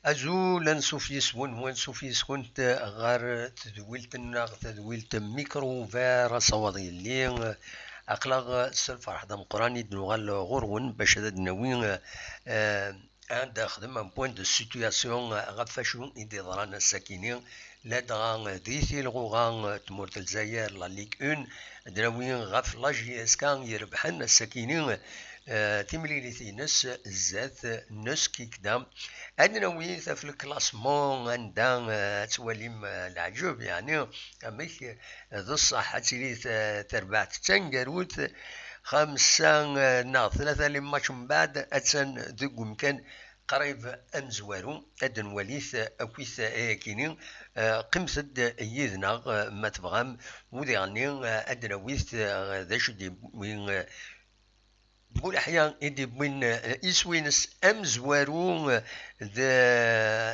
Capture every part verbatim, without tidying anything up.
Azul, ansuf yes-wen, wansuf yes-kent ɣer tedwilt-nneɣ, tadwilt Micro Ouvert, asawaḍ yelli. Aql-aɣ s lferḥ d ameqqran i d-nuɣal ɣur-wen bac ad d-nawi, eh, ad d-nexdem un point de situation ɣef wacu i d-iḍran ass-akini, ladɣa di tilɣuɣa n tmurt n Lezzayer, la Ligue un, ad d-nawi ɣef la J S K irebḥen ass-akini, eh, timlilit-ines zdat n Skikda. Ad nawi ɣef le classement anda, eh, ad twalim, eh, leɛǧeb, yeɛni amek, eh, d ṣṣeḥ ad tili, eh, terbaɛt d taneggarut, xemsa, eh, neɣ tlata les matchs mbeɛd attan deg umkan qrib amezwaru. Ad nwali-t akkit ayakini. Eh, qqimet-d yid-neɣ, eh, ma tebɣam, u diɣenni, eh, ad d-nawi-t, eh, d acu d-yewwi, eh, deg uleḥya i d-yewwin, eh, iswi-ines amezwaru, eh, d,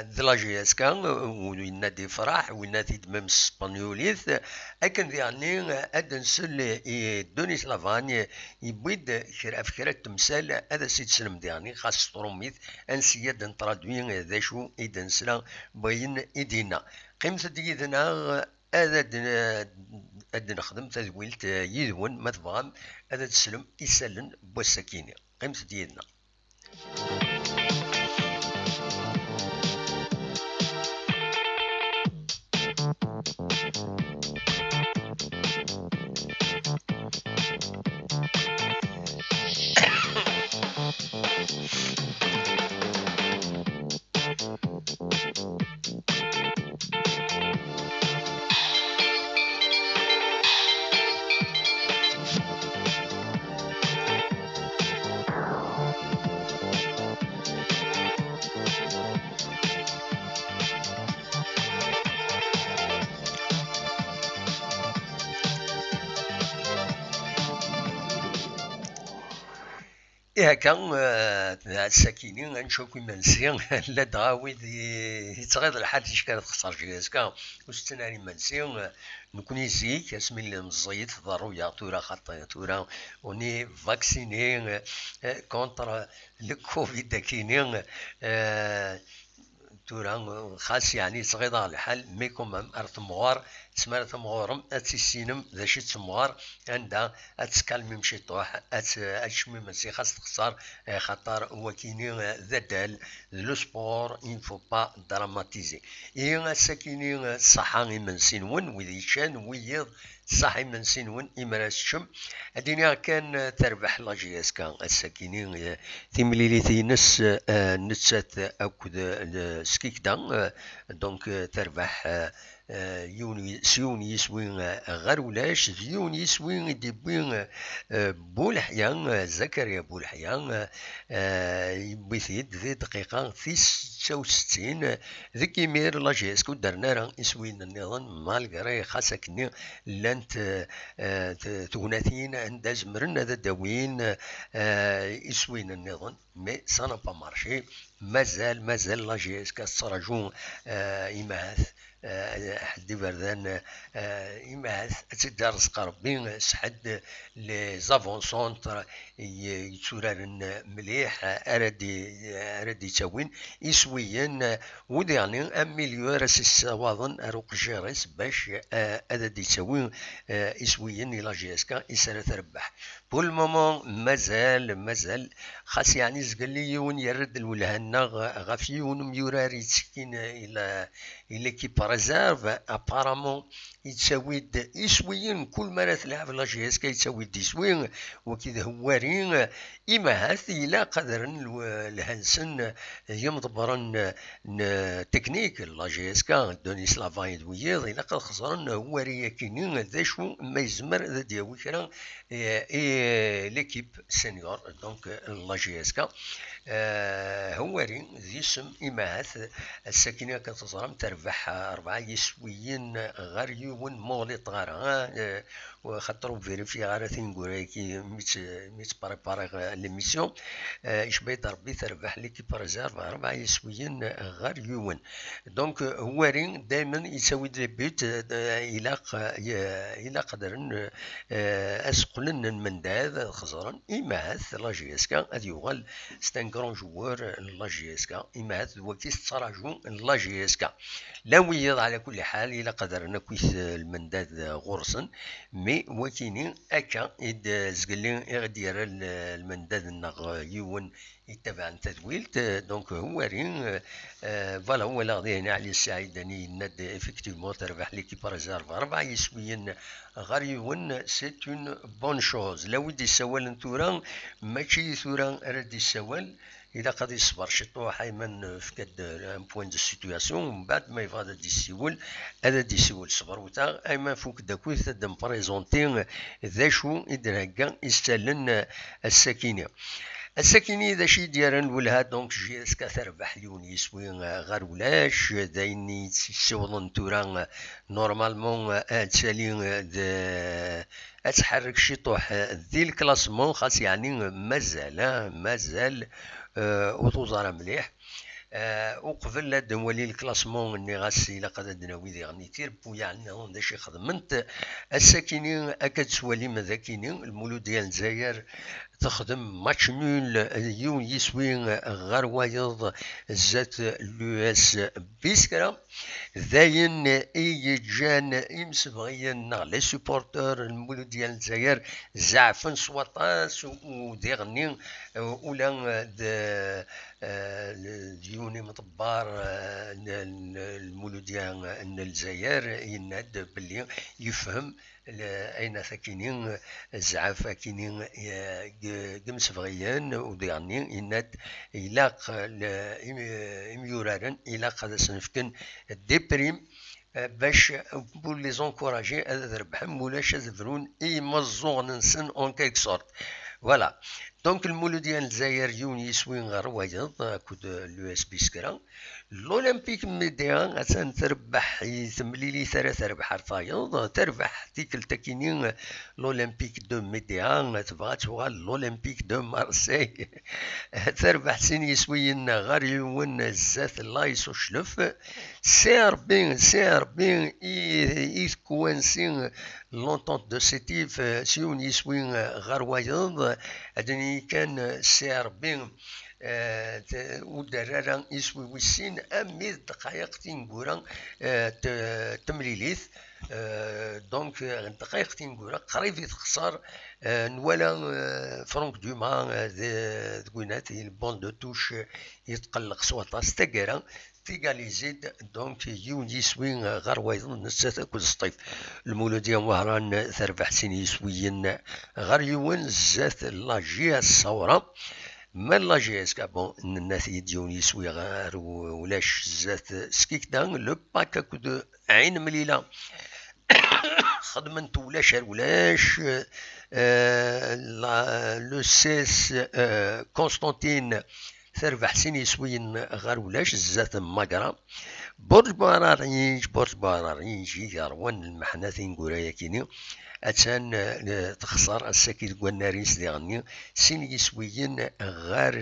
d la J S K, eh, winna d-ifraḥ, winna t-id-mem s tespenyulit, eh, akken diɣenni, eh, ad d-nsel i Denis Lavagne, yewwi-d kra, ɣef kra n temsal, ad as-id-teslem diɣenni, xas s trumit, ansi ad d-netraduit d acu i d-nesla, wayen i d-yenna. Qqimet-d yid-neɣ, ad, ad, ad d-nexdem tadwilt yid-wen, ma tebɣam ad d-teslem isallen n wass-akini. Qqimet-d yid-neɣ. Ihi akka, eh, d ass-akini, ad nečč akk imensi, ladɣa wid i, yettɣiḍ lḥal ticki ara texṣer J S K, ur setten ara imensi, eh, nekni zik, asmi lli meẓẓiyet, ḍerruyeɣ tura, xaṭi, tura, on est vacciné, eh, contre le covid akini, eh, Tura, xas yeɛni yettɣiḍ-aɣ lḥal, mais quand même, ar temɣer, tezmer ad temɣurem, ad tissinem d acu i d temɣer, anda ad teskalmim ciṭuḥ, ad t-, ad teččem imensi, xas texṣer, eh, xaṭer wakini, eh, d addal, d le sport, il ne faut pas dramatiser. Ihi ass-akini, eh, ṣṣaḥa imensi-nwen, wid yeččan, wiyiḍ, Ṣaḥ imensi-nwen, imir ad teččem. Ad iniɣ kan, eh, terbeḥ la J S K ass-agi-ni, eh, timlilit-ines, eh, nettat akked, eh, Skikda, eh, donc, eh, terbeḥ, eh, eh, yiwen y-, s yiwen yiswi, eh, ɣer ulac, d yiwen yiswi i d-yewwi, eh, Buleḥya, eh, Zakarya Buleḥya, eh, eh, yewwi-t-id di dqiqa tis setta u settin, eh, deg imir la J S K ur d-rren ara iswiyen nniḍen, malgré xas akkenni llant, eh, eh, t-, tegnatin anda zemren ad d-awin, eh, iswiyen nniḍen, mais ça n'a pas marché. Mazal, mazal la J S K tettraǧu, eh, imahat, eh, ḥedd iberdan, eh, imahat ad tt-id-irẓeq Rebbi s ḥedd, les avant-centres, y-, yetturaren mliḥ, ara d-, ara d-ittawin iswiyen, u diɣni am milieu ara s-issawaḍen ar uqejjir-is bac, eh, ad d-ittawi, eh, iswiyen i la J S K is ara trebbeḥ. Pour le moment, mazal, mazal, xas yeɛni zgelli yiwen yerra-d lwelha-nneɣ ɣef yiwen umyurar yettekkin i la, i l'équipe réserve, apparemment, yettawi-d iswiyen, kul mi ara telɛeb la J S K yettawi-d iswi, wagi d Hwari, imahat ilaq ad rren lw-, lha-nsen yimḍebbren n teknik, la J S K, Denis Lavay d wiyiḍ, ilaq ad xeẓren Hwari akini d acu ma yezmer ad d-yawi kra, eh, i l'équipe senior, donc, la J S K. Eh, Hwari d isem imahat, ass-akini akken teẓram terbeḥ rebɛa yiswiyen ɣer yiwen, ma ur ɣliṭeɣ ara, eh, xaṭer ur vérifiyeɣ ara tineggura-agi mi tt-, mi ttprépariɣ l'émission. Eh, icba-yi-d Rebbi terbeḥ l'équipe réserve rebɛa yiswiyen ɣer yiwen. Donc, Hwari daymen yettawi-d les buts, eh, ilaq, eh, ilaq ad rren, eh, ad seqqlen lmendad, ad xeẓren, imahat la J S K ad yuɣal, c'est un grand joueur n la J S K, imahat d wagi tettraǧu la J S K. Llan wiyiḍ, ɛla kulli ḥal, ilaq ad rren akkit, eh, lmendad, eh, ɣur-sen, mais wakini akka i d-, zgelli i ɣ-d-yerra l-, lmendad-nneɣ, eh, yiwen yettabaɛen tadwilt, eh, donc Hwari, eh, eh, voilà, walaɣ dihin Ɛli Ssaɛid Dani yenna-d effectivement terbeḥ l'équipe réserve rebɛa yiswiyen ɣer yiwen, c'est une bonne chose. La wi d-issawalen tura, mačči tura ara d-issawal, ilaq ad iṣber ciṭuḥ, Ayman, eh, fka-d un point de situation, mbeɛd ma yebɣa ad d-issiwel, ad d-issiwel. Ṣber wta, Ayman, fuk-d akkit ad d-nprézenti d acu i d-nhegga isallen, eh, ass-akini. Ass-akini d acu i d-yerran lwelha, donc J S K terbeḥ yiwen yiswi, eh, ɣer ulac, d ayen i tt-yessiwḍen tura, eh, normalement, eh, ad tali, eh, d, ad tḥerrek ciṭuḥ, eh, di lklasman, xas yeɛni mazal, eh, mazal, eh, ur tuẓ ara mliḥ. Eh, uqbel ad nwali lklasman, nniɣ-as ilaq ad d-nawi diɣen tirebbuyaɛ nniḍen d acu i xedment. Ass-akini akka d-tettwalim d akini, Lmuludya n Lezzayer texdem match nul, eh, yiwen yiswi, eh, ɣer wayeḍ zdat l'U S Biskra. D ayen i yeǧǧan imsebɣiyen neɣ les supporteurs n Lmuludya n Lezzayer zeɛfen s waṭas, u, u diɣenni, eh, ula d, eh, d yiwen imḍebber, eh, n, n Lmuludya n Lezzayer yenna-d belli yefhem l-, ayen akini, zzɛaf akini, eh, g-, g imsebɣiyen, u diɣenni yenna-d ilaq l-, im-, imyuraren ilaq ad asen-fken des primes, eh, bac, pour les encourager ad, ad rebḥen, mulac ad brun i yimeẓẓuɣen-nsen en quelque sorte. Voilà. Donc, Lmuludya n Lezzayer yiwen yiswi ɣer wayeḍ akked l'U S Biskra. L'Olympique Médéa, attan trebbeḥ i temlilit ara terbeḥ ar tayeḍ, terbeḥ tikkelt akini l'Olympique de Médéa, tebɣa ad tuɣal l'Olympique de Marseille. Terbeḥ sin yiswiyen ɣer yiwen zdat l'A S Uclef. C R B, C R B i, i tkwinsi l'Entente de Sétif, eh, s yiwen yiswi, eh, ɣer wayeḍ, ad d-nini kan, eh, C R B, eh, t-, ur d-terri ara iswi wis sin, armi d ddqayeq tineggura, eh, t-, temlilit. Eh, donc, eh, ddqayeq tineggura, qrib i texṣer, eh, nwala, eh, Franck Dumas, eh, d-, deg winat, i le banc de touche, eh, yetqelleq s waṭas. Taggara, tigalizi-d, donc yiwen yiswi ɣer wayeḍ, nettat akked Sṭif. Lmuludya n Wehran terbeḥ sin yiswiyen ɣer yiwen zdat la J S Ṣawra. Ma la J S K, bon, nenna-t-id yiwen yiswi ɣer ulac zdat Skikda, le Pak akked Ɛin Mlila. Xedmen-t ulac ar ulac. Euh, la, le C S, euh, Constantine terbeḥ sin yiswiyen ɣer ulac zdat Magra. Burǧ Buɛrarinj, Burǧ Buɛrarinj i yerwan lmeḥna tineggura-yakini. Attan, euh, texṣer ass-agi deg wannar-is diɣenni sin yiswiyen ɣer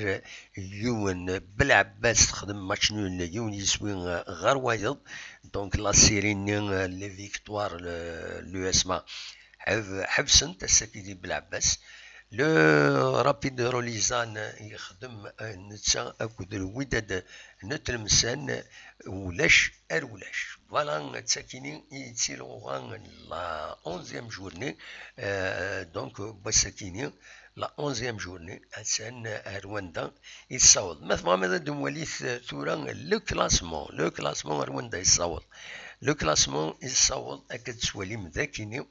yiwen. Belɛebbas texdem match nul yiwen yiswi ɣer wayeḍ. Donc la série-nni, euh, les victoires, le, l'U S M A ḥeb-, ḥebsent ass-agi di Belɛebbas. Le Rapid Rulizan yexdem, euh, netta akked Lwidad n Tlemsan ulac ar ulac. Voilà, d takini i d tilɣuɣa n la onzième journée. Euh, donc, n wass-akini, la onzième journée, attan ar wanda i tessaweḍ. Ma tebɣam ad d-nwalit, euh, tura le classement, le classement ar wanda yessaweḍ. Le classement yessaweḍ, akka d-tettwalim d akini.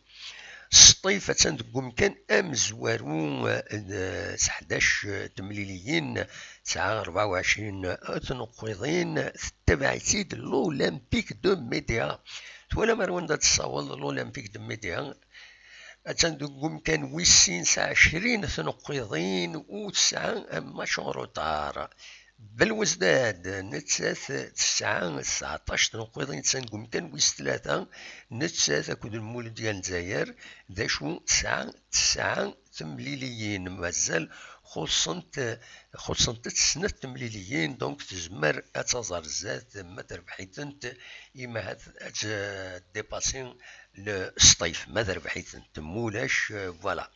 Sṭif attan deg umkan amezwaru, eh, d, s ḥdac, eh, temliliyin, tesɛa rebɛa u ɛecrin tneqqiḍin, tettabaɛ-itt-id l'Olympique de Médéa. Twalam ar wanda tessaweḍ l'Olympique de Médéa? Attan deg umkan wis sin s ɛecrin tneqqiḍin u tesɛa match en retard. Belwezdad, nettat tesɛa tseɛṭac tneqqiḍin, attan deg umkan wis tlata, nettat akked Lmuludya n Lezzayer, d acu tesɛa, tesɛa temliliyin, mazal xuṣṣent, xuṣṣent-tt snat temliliyin, donc tezmer ad taẓ ar zdat ma terbeḥ-itent, imi ahat ad tdipasi le Sṭif, ma terbeḥ-itent, ma ulac, euh, voilà.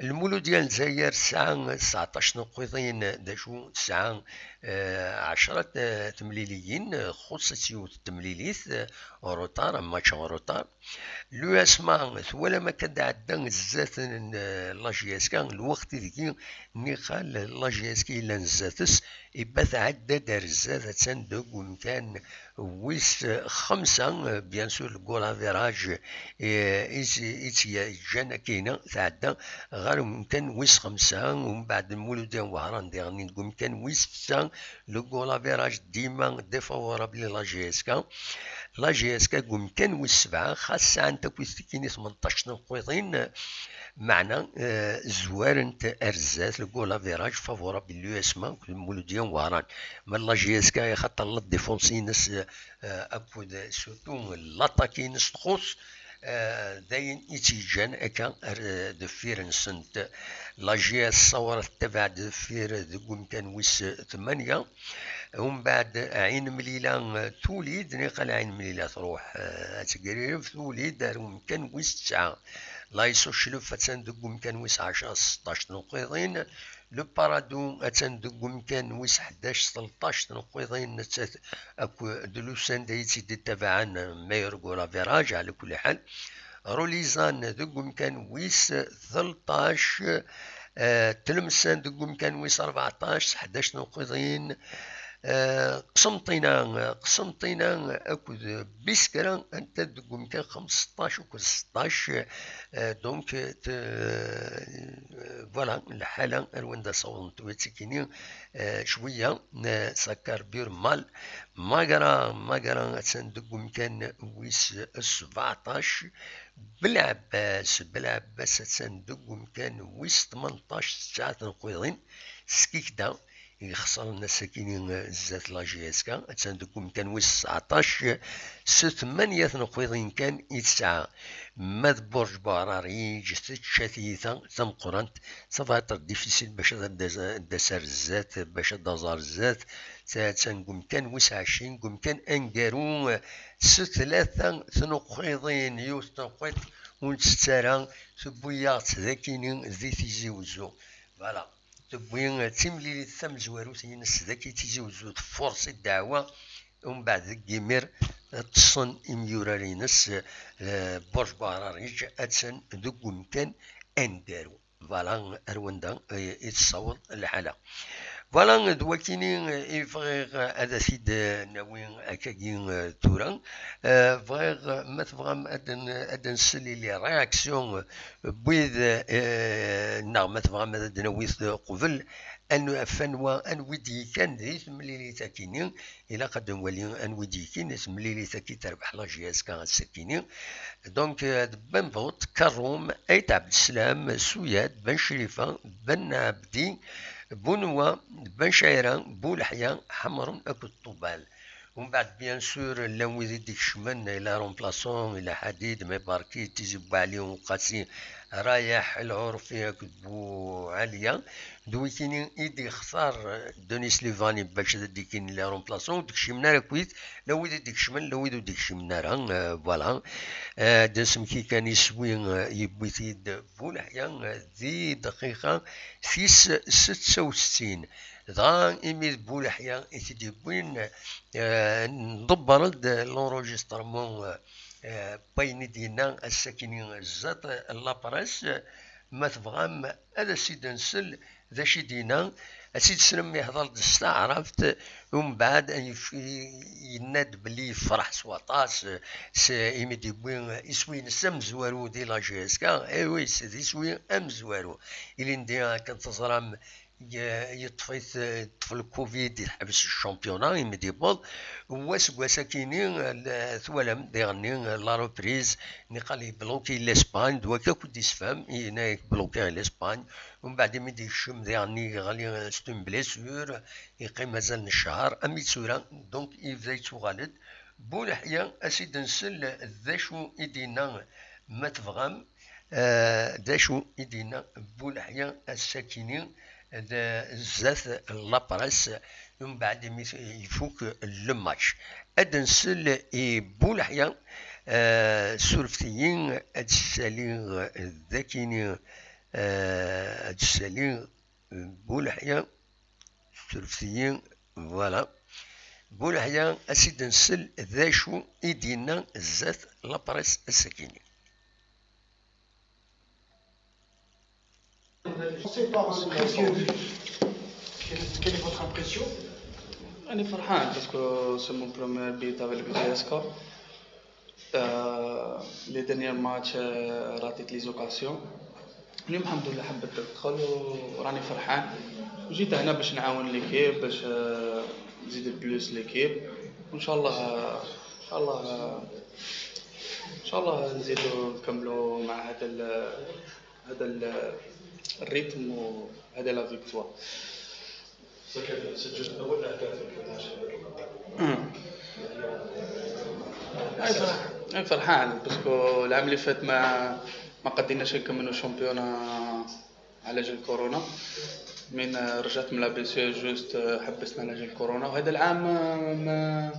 Lmuludya n Lezzayer tesɛa tseɛṭac tneqqiḍin, d acu tesɛa, euh, ɛecra, euh, temliliyin, euh, txuṣṣ-itt yiwet n temlilit, euh, en retard, un match en retard. L'U S M A, twalam akka d-ɛedda zdat n, euh, la J S K, lweqt ideg niqal la J S K yellan zdat-s, iba tɛedda-d ar zdat, attan deg umkan wis xemsa, bien sûr, le goal average, eh, i tt-, i tt-yeǧǧan akkin tɛedda ɣer umkan wis xemsa, umbeɛd Lmuludya n Wehran diɣen deg umkan wis setta, le goal average dima défavorable i la J S K. La J S K deg umkan wis sebɛa, xas sɛan takit tikini tmenṭac tneqqiḍin, meɛna, eh, zwarent ar zdat, le goal average favorable i l'U S M A akked Lmuludya n Wehran. Ma la J S K, axaṭer la défense-ines, eh, akked surtout l'attaque-ines txuṣṣ, eh, d ayen i tt-yeǧǧan akka ar, eh, deffir-nsent. La J S Ṣawra tettabaɛ-d deffir deg umkan wis tmanya. Umbeɛd Ɛin Mlila, eh, tuli-d, niqal Ɛin Mlila truḥ, eh, ad tegrib, tuli-d ar umkan wis tesɛa. L'A S O Chlef attan deg umkan wis ɛecra s seṭṭac tneqqiḍin. Le Paradou attan deg umkan wis ḥdac s tleṭṭac tneqqiḍin, nettat akked Lusenda i tt-id-ittabaɛen, meilleur goal average, ɛla kulli ḥal. Rulizan deg umkan wis tleṭṭac, eh, Tlemsan deg umkan wis rbeɛṭac s ḥdac tneqqiḍin, eh, Qsenṭina, Qsenṭina akked Biskra, anta deg umkan xmesṭac akked seṭṭac, eh, donc, te-, eh, voilà, lḥala ar wanda sawḍent tura tikini, eh, cwiya, eh, ça carbure mal. Magra, Magra attan deg umkan wis sbeɛṭac. Belɛebbas, Belɛebbas attan deg umkan wis tmenṭac, tesɛa tneqqiḍin. Skikda, i ixesren ass-akini zdat la J S K, attan deg umkan wis tseɛṭac, s tmanya tneqqiḍin kan i tesɛa. Ma d Burǧ Buɛrariǧ, tečča tiyita tameqqrant, ça va être difficile bac ad d-, d-tas ar zdat, bac ad d-taẓ ar zdat, attan deg umkan wis ɛecrin, deg umkan aneggaru, s tlata tneqqiḍin, yiwet tneqqiḍt ur nettett ara, tewwi-yaɣ-tt d akini di Tizi Wezzu. Voilà. Tewwi d timlilit tamezwarut-ines dagi Tizi Wezzu, tfurṣ i ddeɛwa, umbeɛd deg yimir ṭṭsen imyurar-ines, eh, Burǧ Buɛrariǧ, attan deg umkan aneggaru. Voilà, ar wanda, eh, i tessaweḍ lḥala. Voilà, d wakini i bɣiɣ ad t-id-nawi akkagi, eh, tura. Eh, bɣiɣ, ma tebɣam, ad n-, ad nsel i les réactions, eh, n wid, eh, neɣ ma tebɣam ad d-nawi qbel, an-, ɣef anwa, anwi d-yekkan di temlilit akini, ilaq ad nwali anwi d-yekkin timlilit-agi terbeḥ la J S K ass-akini. Donc, euh, d Ben Bot, Karum, Ayt Abdeslam, Suyad, Ben Crifa, Ben Abdi, Bunwa, Ben Caira, Buleḥya, Ḥemrun akked Ṭubal. Umbeɛd, bien sûr, llan wid i d-ikecmen, ila Remplaçant, ila Ḥadid, Mebarki, Tizi Bouali, Uqasi, Rayeḥ, Lɛurfi akked Buɛaliya. D wikini i d-yextar, eh, Denis Livani bac ad d-ikkin les remplaçants, ur d-kcimen ara akkit, la wid i d-ikecmen, la wid ur d-ikcimen ara, eh, voilà. Eh, d asmekti kan iswi, eh, yewwi-t-id Buleḥya, eh, di dqiqa tis setta u settin. Dɣa imi d Buleḥya i t-id-yewwin, eh, nḍebber-d l'enregistrement, eh, eh, n wayen i d-yenna ass-akini zdat la presse, ma tebɣam ad as-id-nsel d acu i d-yenna, ad tt-id-teslem yehḍer-d s taɛrabt, umbeɛd yef-, yenna-d belli yefreḥ s waṭas s imi d-yewwi iswi-ines amezwaru di la J S K. Eh oui, c'est d iswi amezwaru. Ilindi akken teẓram, ye-, yeṭṭef-it, yeṭṭef le covid, yeḥbes le championnat imi d-yewweḍ. Wa seg wass-akini, l-, twalam diɣenni la reprise, niqal yebloki l'Espagne, d wakka akk d-isfam, yenna-yak bloki l'Espagne. Umbeɛd imi d-yekcem diɣenni yeɣli, c'est une blessure, yeqqim azal n cchar, am i tura, donc yebda yettuɣal-d. Buleḥya, ad s-id-nsel d acu i d-yenna, ma tebɣam, eh, d acu i d-yenna Buleḥya ass-akini d zdat la presse, umbeɛd imi t-, ifuk le match. Ad nsel i Buleḥya, eh, surfet-iyi ad ssaliɣ d akini, eh, ad ssaliɣ Buleḥya, surfet-iyi, voilà. Buleḥya, ad s-id-nsel d acu i d-yenna zdat la presse ass-akini. C'est pas impressionné. Quelle est, quelle est votre impression ? راني فرحان parce que c'est mon premier but avec le B T S K. Euh, les derniers matchs, euh, raté les occasions. اليوم الحمد لله حبيت ندخل وراني فرحان. وجيت هنا باش نعاون l'équipe، باش، آه، نزيد plus l'équipe. وان شاء الله، آه، ان شاء الله، آه، ان شاء الله نزيدو نكملو مع هذا ال-، هذا ال-، الريتم وهذا la victoire. C'est juste أول أهدافك مع شباب القطر. مم. أي فرح-، أي فرحان parce que العام اللي فات ما، ما قديناش نكملو الشامبيونا على جال كورونا. من رجعت من la blessure juste حبسنا على جال كورونا، وهذا العام ما، ما،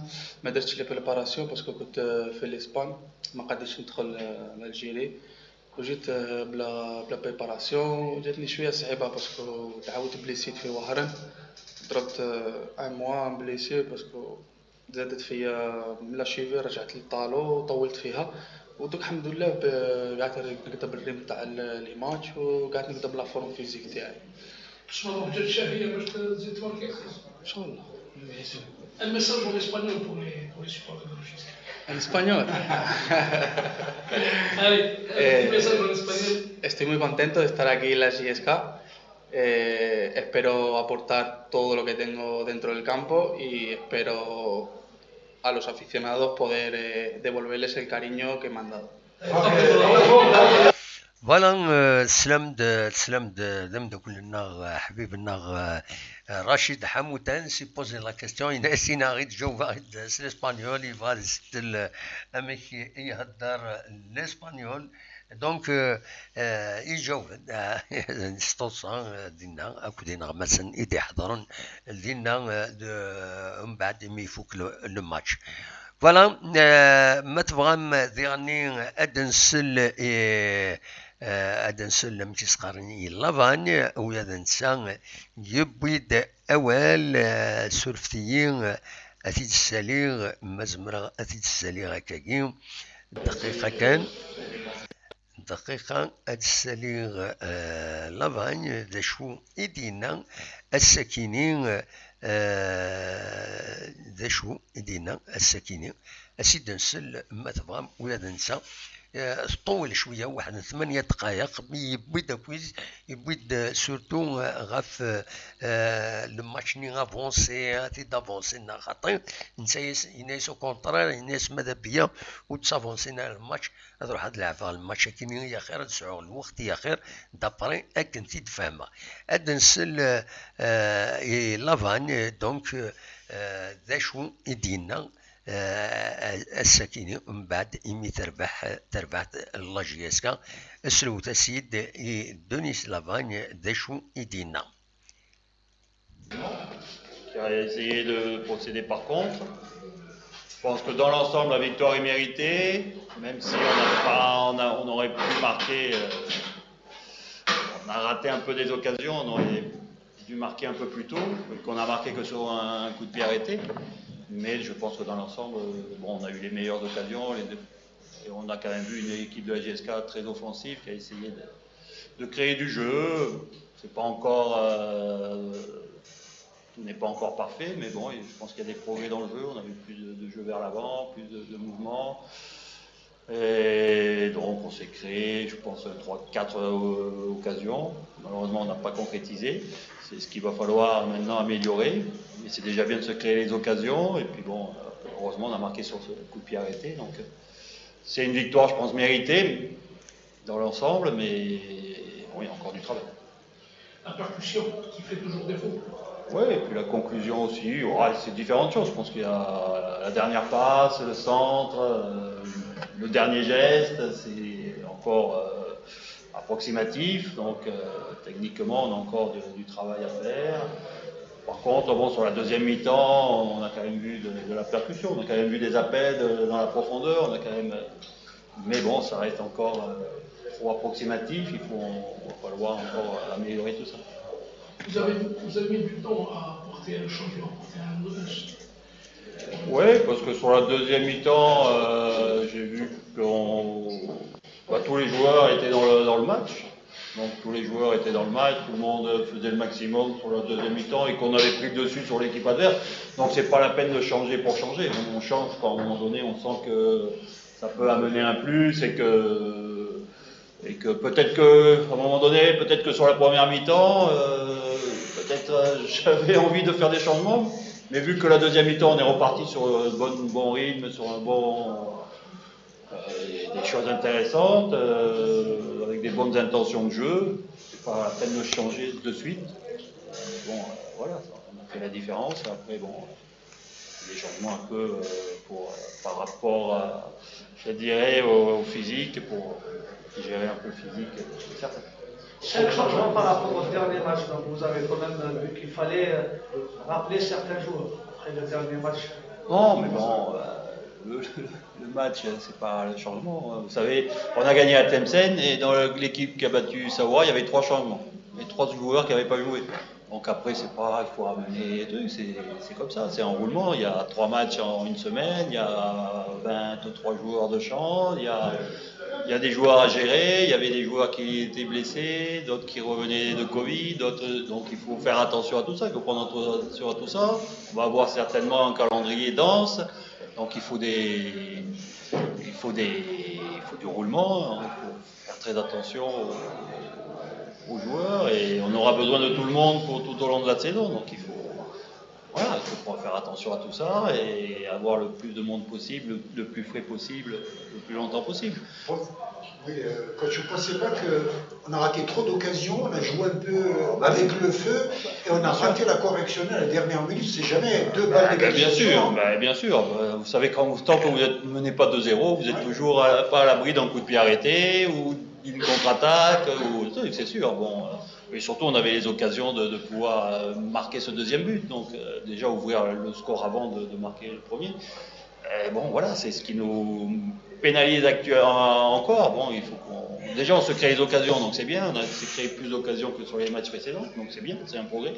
ما درتش les préparations parce que كنت في l'Espagne، ما قديتش ندخل l'Algérie. وجيت، آه، بلا، بلا préparation، وجاتني شوية صعيبة parce que تعاودت blessé في وهران. ضربت، آه، un mois blessé parce que زادت فيا من la cheville، رجعت للطالو وطولت فيها. ودوك الحمد لله ب-، قعدت نقدر بالريم تاع ال-، les matchs، وقعدت نقدر ب la forme physique تاعي. شنو جات الشهية باش تزيد تماركي أكثر؟ ان شاء الله. Un message en espagnol pour les, pour les supporters de la J S K. En español. Allez, un Eh, petit message en espagnol. Estoy muy contento de estar aquí en la J S K. Eh, espero aportar todo lo que tengo dentro del campo y espero a los aficionados poder, eh, devolverles el cariño que me han dado. Voilà, euh, teslam-d, teslam-d d ameddakel-nneɣ, euh, ḥbib-nneɣ, euh, Racid Ḥamutan, si poser la question, yenna-as, yenna-aɣ-d, jaweb-aɣ-d s l'espagnol, yebɣa ad iseddel, euh, amek i ihedder l'espagnol. Donc, euh, euh, iǧaweb-d, euh, s tuṣṣa, euh, dinna, akked ineɣmasen i d-iḥeḍren dinna, euh, de, mbeɛd imi ifuk le, le match. Voilà, euh, ma tebɣam diɣenni ad nsel i, euh, ad nsel amek i s-qqaren i Lavagne, ula d netta yewwi-d awal, euh, surfet-iyi, euh, ad t-id-ssaliɣ, ma zemreɣ ad t-id-ssaliɣ akkagi, dqiqa kan. dqiqa ad d-ssaliɣ, eh, Lavagne, d acu i d-yenna ass-akini, eh, d acu i d-yenna ass-akini, ad s-id-nsel ma tebɣam ula d netta. Eh, tṭuwel cwiya, waḥed n tmanya dqayeq, mi yewwi-d akwiz, yewwi-d, eh, surtout, eh, ɣef, eh, le match-nni avancé, ad t-id-avancé neɣ xaṭi, netta yes-, yenna-yas au contraire, yenna-yas ma d abiya ur d-s'avancé ara le match, ad ruḥ ad leɛbeɣ le match akini i axir, ad sɛuɣ lweqt i axir, d'après akken t-id-fehmeɣ. Ad nsel, eh, eh, i Lavagne, donc, eh, d acu i d-yenna, eh, ass-akini, mbeɛd imi terbeḥ terbaɛt n la J S K, slewt-as-id i Denis Lavagne d acu i d-yenna. Qui a essayé de procéder par contre. Je pense que dans l'ensemble, la victoire est méritée, même si on n'a pas, on a, on aurait pu marquer, euh, on a raté un peu des occasions, on aurait dû marquer un peu plus tôt, qu'on a marqué que sur un, un coup de pied arrêté. Mais je pense que dans l'ensemble, euh, bon, on a eu les meilleures occasions, les deux, et on a quand même vu une équipe de la J S K très offensive qui a essayé de, de créer du jeu. C'est pas encore, euh, tout n'est pas encore parfait, mais bon, je pense qu'il y a des progrès dans le jeu. On a vu plus de, de jeu vers l'avant, plus de, de mouvement. Et donc, on s'est créé, je pense, trois, quatre, euh, occasions. Malheureusement, on n'a pas concrétisé. C'est ce qu'il va falloir maintenant améliorer. Mais c'est déjà bien de se créer les occasions. Et puis, bon, euh, heureusement, on a marqué sur ce coup de pied arrêté. Donc, euh, c'est une victoire, je pense, méritée dans l'ensemble, mais bon, il y a encore du travail. La percussion qui fait toujours défaut. Oui, et puis la conclusion aussi, ouais, c'est différentes choses. Je pense qu'il y a la dernière passe, le centre, euh, le dernier geste, c'est encore, euh, approximatif, donc, euh, techniquement, on a encore de- du travail à faire. Par contre, bon, sur la deuxième mi-temps, on a quand même vu de, de la percussion, on a quand même vu des appels de- dans la profondeur, on a quand même, mais bon, ça reste encore, euh, trop approximatif, il faut, on va falloir encore améliorer tout ça. Vous avez, vous avez mis du temps à apporter un changement, à apporter un, un- Oui, parce que sur la deuxième mi-temps, euh, j'ai vu que on- bah, tous les joueurs étaient dans le, dans le match. Donc tous les joueurs étaient dans le match, tout le monde faisait le maximum sur la deuxième mi-temps et qu'on avait pris le dessus sur l'équipe adverse. Donc c'est pas la peine de changer pour changer. On change quand à un moment donné, on sent que ça peut amener un plus et que, et que peut-être que, à un moment donné, peut-être que sur la première mi-temps, euh, peut-être, euh, j'avais envie de faire des changements. Mais vu que la deuxième mi-temps, on est reparti sur un bon, bon rythme, sur un bon, euh, des choses intéressantes, euh, avec des bonnes intentions de jeu, c'est pas la peine de changer de suite. Bon, euh, voilà, ça, on a fait la différence. Après, bon, des changements un peu, euh, pour, euh, par rapport, à, je dirais, au, au physique, pour, euh, gérer un peu le physique de certains. Cinq changements par rapport au dernier match, donc vous avez quand même vu qu'il fallait, euh, rappeler certains joueurs après le dernier match. Non, mais bon, euh, le, le match, hein, c'est pas le changement, hein. Vous savez, on a gagné à Tlemcen et dans le- l'équipe qui a battu Savoie, il y avait trois changements. Les trois joueurs qui n'avaient pas joué. Donc après, c'est pas, il faut ramener les trucs, c'est c'est comme ça, c'est un roulement. Il y a trois matchs en une semaine, il y a vingt-trois joueurs de champ, il y a, il y a des joueurs à gérer, il y avait des joueurs qui étaient blessés, d'autres qui revenaient de Covid, d'autres, donc il faut faire attention à tout ça, il faut prendre attention à tout ça. On va avoir certainement un calendrier dense, donc il faut des, il faut des, il faut du roulement, hein, il faut faire très attention aux, aux joueurs et on aura besoin de tout le monde pour tout au long de la saison, donc il faut, voilà, il faut faire attention à tout ça et avoir le plus de monde possible, le plus frais possible, le plus longtemps possible. Oui, euh, quand je ne pensais pas qu'on a raté trop d'occasions, on a joué un peu avec le feu et on a raté la correctionnelle à la dernière minute. C'est jamais deux balles Ah, ben, bien sûr, d'égalisation. Ben, bien sûr. Euh, Vous savez, quand vous, tant que vous ne menez pas deux zéro, vous êtes toujours à- pas à l'abri d'un coup de pied arrêté ou d'une contre-attaque, ou c'est sûr. Bon, euh, et surtout, on avait les occasions de, de pouvoir, euh, marquer ce deuxième but. Donc, euh, déjà ouvrir le score avant de, de marquer le premier. Et bon, voilà, c'est ce qui nous pénalise actuellement encore. Bon, il faut qu'on, déjà, on se crée les occasions, donc c'est bien. On a s'est créé plus d'occasions que sur les matchs précédents, donc c'est bien, c'est un progrès.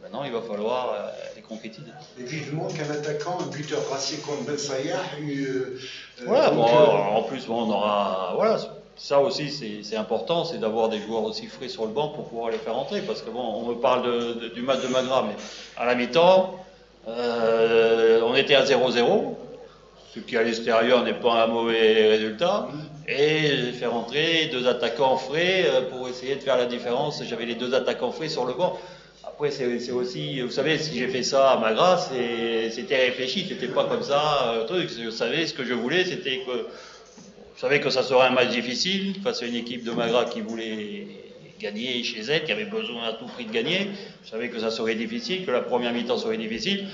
Maintenant, il va falloir, euh, les concrétiser. Et vivement qu'un attaquant, un buteur racé comme Ben Sayah, euh, Voilà, donc, bon, euh, en plus, bon, on aura, voilà, Ça aussi, c'est important, c'est d'avoir des joueurs aussi frais sur le banc pour pouvoir les faire entrer. Parce que bon, on me parle de, du match de Magra, mais à la mi-temps, euh, on était à zéro zéro, ce qui à l'extérieur n'est pas un mauvais résultat. Et faire entrer deux attaquants frais euh, pour essayer de faire la différence. J'avais les deux attaquants frais sur le banc. Après, c'est aussi, vous savez, si j'ai fait ça à Magra, c'était réfléchi, c'était pas comme ça, euh, truc. Je savais ce que je voulais, c'était que je savais que ça serait un match difficile face à une équipe de Magra qui voulait gagner chez elle, qui avait besoin à tout prix de gagner. Je savais que ça serait difficile, que la première mi-temps serait difficile,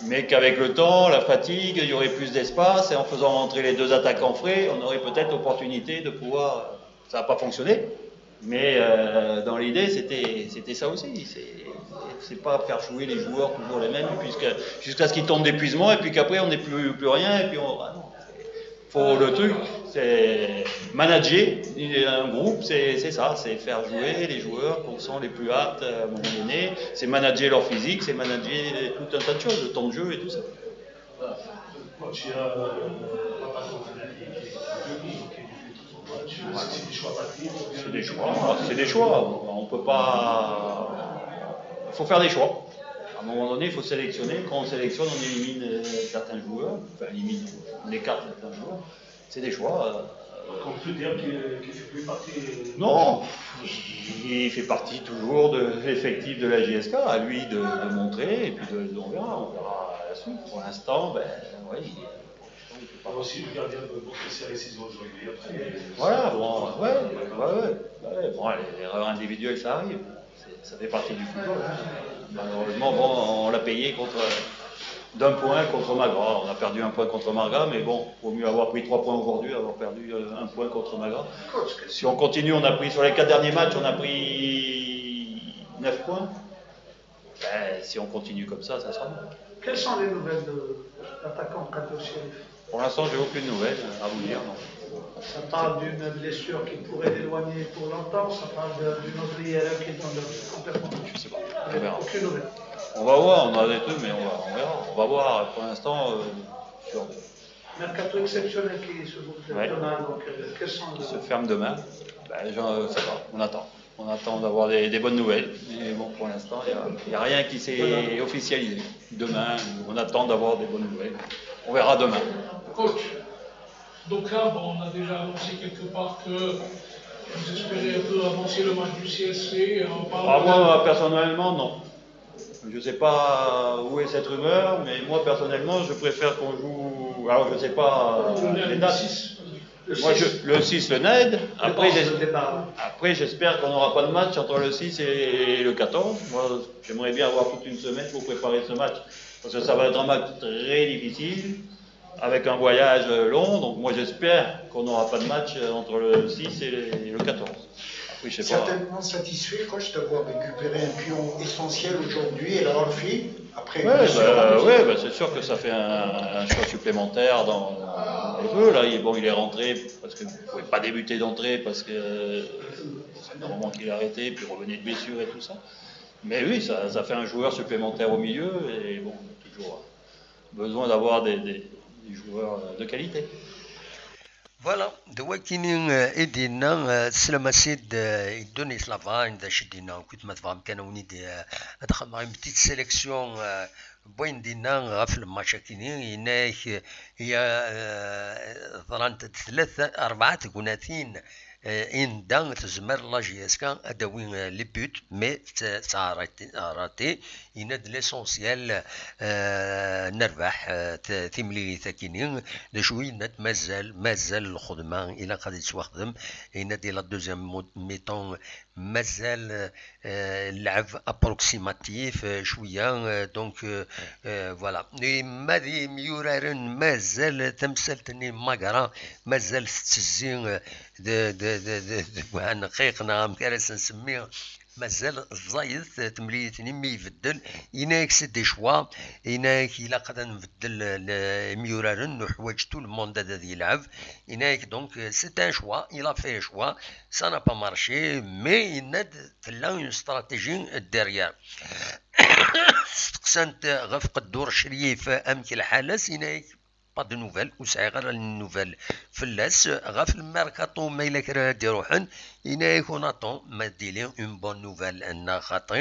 mais qu'avec le temps, la fatigue, il y aurait plus d'espace et en faisant rentrer les deux attaquants frais, on aurait peut-être l'opportunité de pouvoir. Ça n'a pas fonctionné, mais euh, dans l'idée, c'était ça aussi. C'est pas faire jouer les joueurs toujours les mêmes jusqu'à ce qu'ils tombent d'épuisement et puis qu'après on n'ait plus, plus rien et puis on. Ah non, faut le truc, c'est manager un groupe, c'est ça, c'est faire jouer les joueurs qu'on sent les plus aptes à un moment donné, c'est manager leur physique, c'est manager tout un tas de choses, le temps de jeu et tout ça. Voilà. C'est des choix, c'est des choix. On peut pas. Il faut faire des choix. À un moment donné, il faut sélectionner. Quand on sélectionne, on élimine euh, certains joueurs, enfin, on élimine, on écarte certains joueurs. C'est des choix. Euh. Donc on peut dire qu'il fait plus partie. Non, il fait partie toujours de l'effectif de la J S K. À lui de, de montrer et puis de, on verra, on verra la suite. Pour l'instant, ben oui. On va aussi regarder un peu pour serrer ses aujourd'hui. Après, voilà, bon, ouais, ouais, ouais, ouais. Bon, l'erreur individuelle, ça arrive. Ça fait partie du football. Hein. Malheureusement, bon, on l'a payé contre d'un point contre Magra. On a perdu un point contre Magra, mais bon, vaut mieux avoir pris trois points aujourd'hui, avoir perdu euh, un point contre Magra. Si on continue, on a pris sur les quatre derniers matchs, on a pris neuf points. Ben, si on continue comme ça, ça sera bon. Quelles sont les nouvelles de l'attaquant Kato Chérif ? Pour l'instant, j'ai aucune nouvelle à vous dire. Non. Ça parle d'une blessure qui pourrait l'éloigner pour longtemps, ça parle d'une autre I R M qui est dans le complètement. Je sais pas. On verra. Aucune nouvelle. On va voir, on a des trucs, mais on va, on verra. On va voir pour l'instant. Euh, sur... Mercato exceptionnel qui se boucle ouais. Demain, donc euh, quels sont les... se ferme demain. Ben, je ne sais pas, on attend. On attend d'avoir des, des, bonnes nouvelles. Mais bon, pour l'instant, il n'y a, a, rien qui s'est officialisé. Demain, on attend d'avoir des bonnes nouvelles. On verra demain. Coach, donc là, bon, on a déjà annoncé quelque part que vous espérez un peu avancer le match du C S C. En parlant ah, moi, personnellement, non. Je ne sais pas où est cette rumeur, mais moi, personnellement, je préfère qu'on joue. Alors, je ne sais pas euh, les dates. Moi, je, le six, le Ned. Après, après j'espère qu'on n'aura pas de match entre le six et le quatorze. Moi, j'aimerais bien avoir toute une semaine pour préparer ce match. Parce que ça va être un match très difficile, avec un voyage euh, long. Donc, moi, j'espère qu'on n'aura pas de match euh, entre le six et le quatorze. Après, je sais pas. Certainement satisfait, coach, d'avoir récupéré un pion essentiel aujourd'hui et la Rolfi. Après, ouais, bah, ouais bah, c'est sûr que ça fait un, un choix supplémentaire dans, dans les jeux. Là, il, bon, il est rentré parce qu'il ne pouvait pas débuter d'entrée parce que c'est un moment qu'il a arrêté, puis revenait de blessure et tout ça. Mais oui, ça, ça fait un joueur supplémentaire au milieu et bon, toujours besoin d'avoir des, des, des joueurs de qualité. Voilà, d wakkini i d-yenna, teslam-as-id i Ddunit Lavar, d acu i d-yenna, akkit ma tebɣam kan a wen-id ad xedmeɣ une petite sélection n wayen d-yenna ɣef lmatch-akini, yenna-ak ḍrant-d tlata, rebɛa tegnatin, anda tezmer la J S K ad d-tawi les buts, mais tettɛerrati, yenna-d l'essentiel nerbeḥ timlilit-akini. D acu yenna-d? Mazal, mazal lxedma ilaq ad yettwaxdem. Yenna-d la deuxième mi-temps mazal lɛeb approximatif cwiya, donc voilà. Ma d imyuraren mazal tamsalt-nni Magra mazal tettezzi deg uɛenqiq neɣ amek ara s-nsemmi. Mazal ẓẓayet temlilit-nni mi ibeddel, yenna-ak c'est des choix, yenna-ak ilaq ad nbeddel imyuraren, nuḥwaǧ tout le monde ad ad yelɛeb, yenna-ak donc c'est un choix, il a fait un choix, ça n'a pas marché, mais yenna-d tella une stratégie derrière. Steqsan-t ɣef Qeddur Crif amek lḥal-as, yenna-ak pas de nouvelles, ur sɛiɣ ara les nouvelles fell-as. Ɣef le mercato, ma yella kra ara d-iruḥen, yenna-yak on attend, ma d-tili une bonne nouvelle neɣ xaṭi.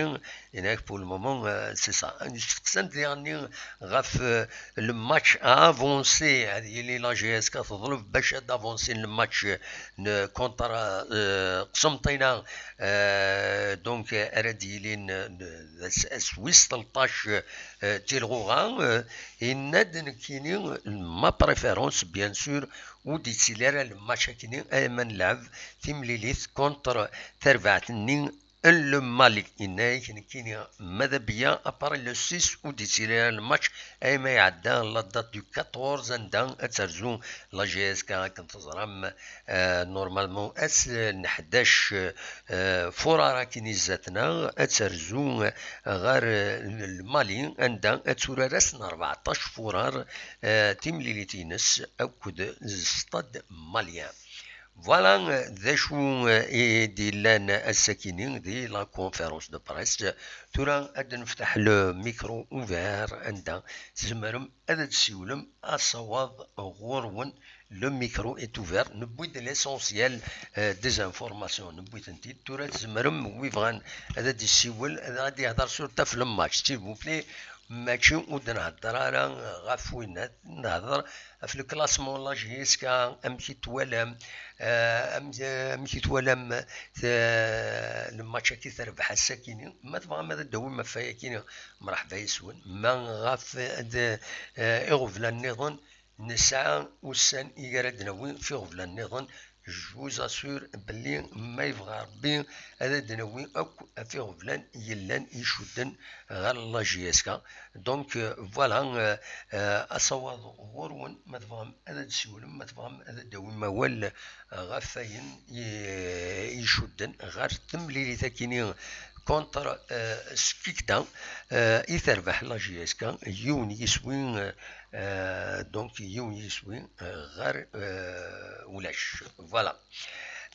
Yenna-yak pour le moment, euh, c'est ça. Steqsan-d diɣenni ɣef, euh, le match à avancer, ad yili la J S K teḍleb bac ad avancer le match, euh, contre, euh, Qsenṭina, euh, donc, euh, ara d-yilin, euh, ass, ass wis tleṭṭac, euh, di lɣuɣa, euh, yenna-d nekkini, ma préférence, bien sûr, ur d-yettili ara le match akkenni, ay ma nlɛeb timlilit contre tarbaɛt-nni n le Mali. Yenna-yak nekkini ma d abeyya, à part le six ur d-yettili ara le match, ay ma iɛedda la date du quatorze anda ad terzu la J S K akken teẓram. Euh, normalement, ass n ḥdac, euh, furar akken izzaten-a, ad terzu ɣer, euh, Lmali, anda ad turar ass n rbeɛṭac furar, euh, timlilit-ines akked stade malien. Voilà, euh, d acu, euh, i d-yellan ass-akini di la conférence de presse. Tura ad nefteḥ le micro ouvert, anda tzemrem ad d-tessiwlem asawaḍ ɣur-wen. Le micro est ouvert. Newwi-d l'essentiel, euh, des informations. Newwi-tent-id. Tura tzemrem, wi bɣan ad d-yessiwel, ad d-yehder surtout ɣef le match, s'il vous plaît. Mačči ur d-nhedder ara ɣef winna, nehder ɣef le classement n la J S K, amek i twalam, euh, am-, amek i twalam, euh, le match-agi terbeḥ ass-akini. Ma tebɣam ad d-tawim ɣef wayakini, mreḥba yes-wen. Ma ɣef, euh, iɣeblan nniḍen, nesɛa ussan i ara d-nawi f iɣeblan nniḍen. Je vous assure belli ma yebɣa Rebbi ad d-nawi akk af iɣeblan yellan icudden ɣer la J S K. Donc, euh, voilà, euh, euh, asawaḍ ɣur-wen, ma tebɣam ad d-siwlem, ma tebɣam ad d-tawim awal, euh, ɣef wayen i, icudden ɣer temlilit akini contre, euh, Skikda, euh, i terbeḥ la J S K, yiwen yiswi, euh, euh, donc yiwen yiswi, euh, ɣer, euh, ulac. Voilà.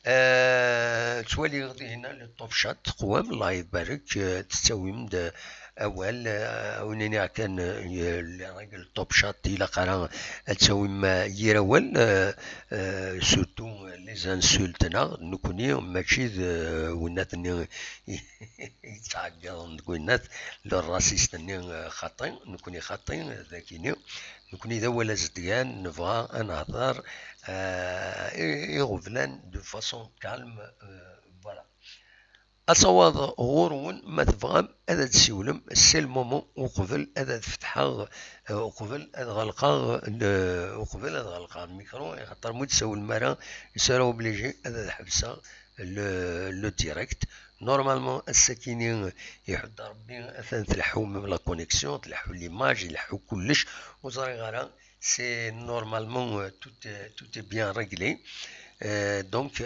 Euh, ttwaliɣ dinna le Top Chat, teqwam, Allah ibarek, euh, tettawim-d awal, euh, ur nniɣ kan, euh, les règles Top Chat, ilaq ara ad tawim, euh, yir awal, euh, euh, surtout, euh, les insultes, neɣ nekkni mačči d, euh, winnat-nni yettɛeggiḍen deg winnat, le raciste-nni, euh, xaṭi, nekkni xaṭi, d akini, nekkni d awal azedgan, nebɣa ad nehder, euh, i, iɣeblan de façon calme, euh, voilà. Asawaḍ ɣur-wen, ma tebɣam ad d-siwlem, c'est le moment, uqbel ad, ad fetḥeɣ, euh, uqbel ad ɣelqeɣ, le, uqbel ad ɣelqeɣ le micro, axaṭer ma ur d-tsawlem ara, sera obligé ad, ad ḥebseɣ le, le direct. Normalement, ass-akini iḥudd Rebbi, atan tleḥḥu même la connexion, tleḥḥu l'image, ileḥḥu kullec, ur ẓriɣ ara. C'est normalement, euh, tout, euh, tout est bien réglé. Euh, donc,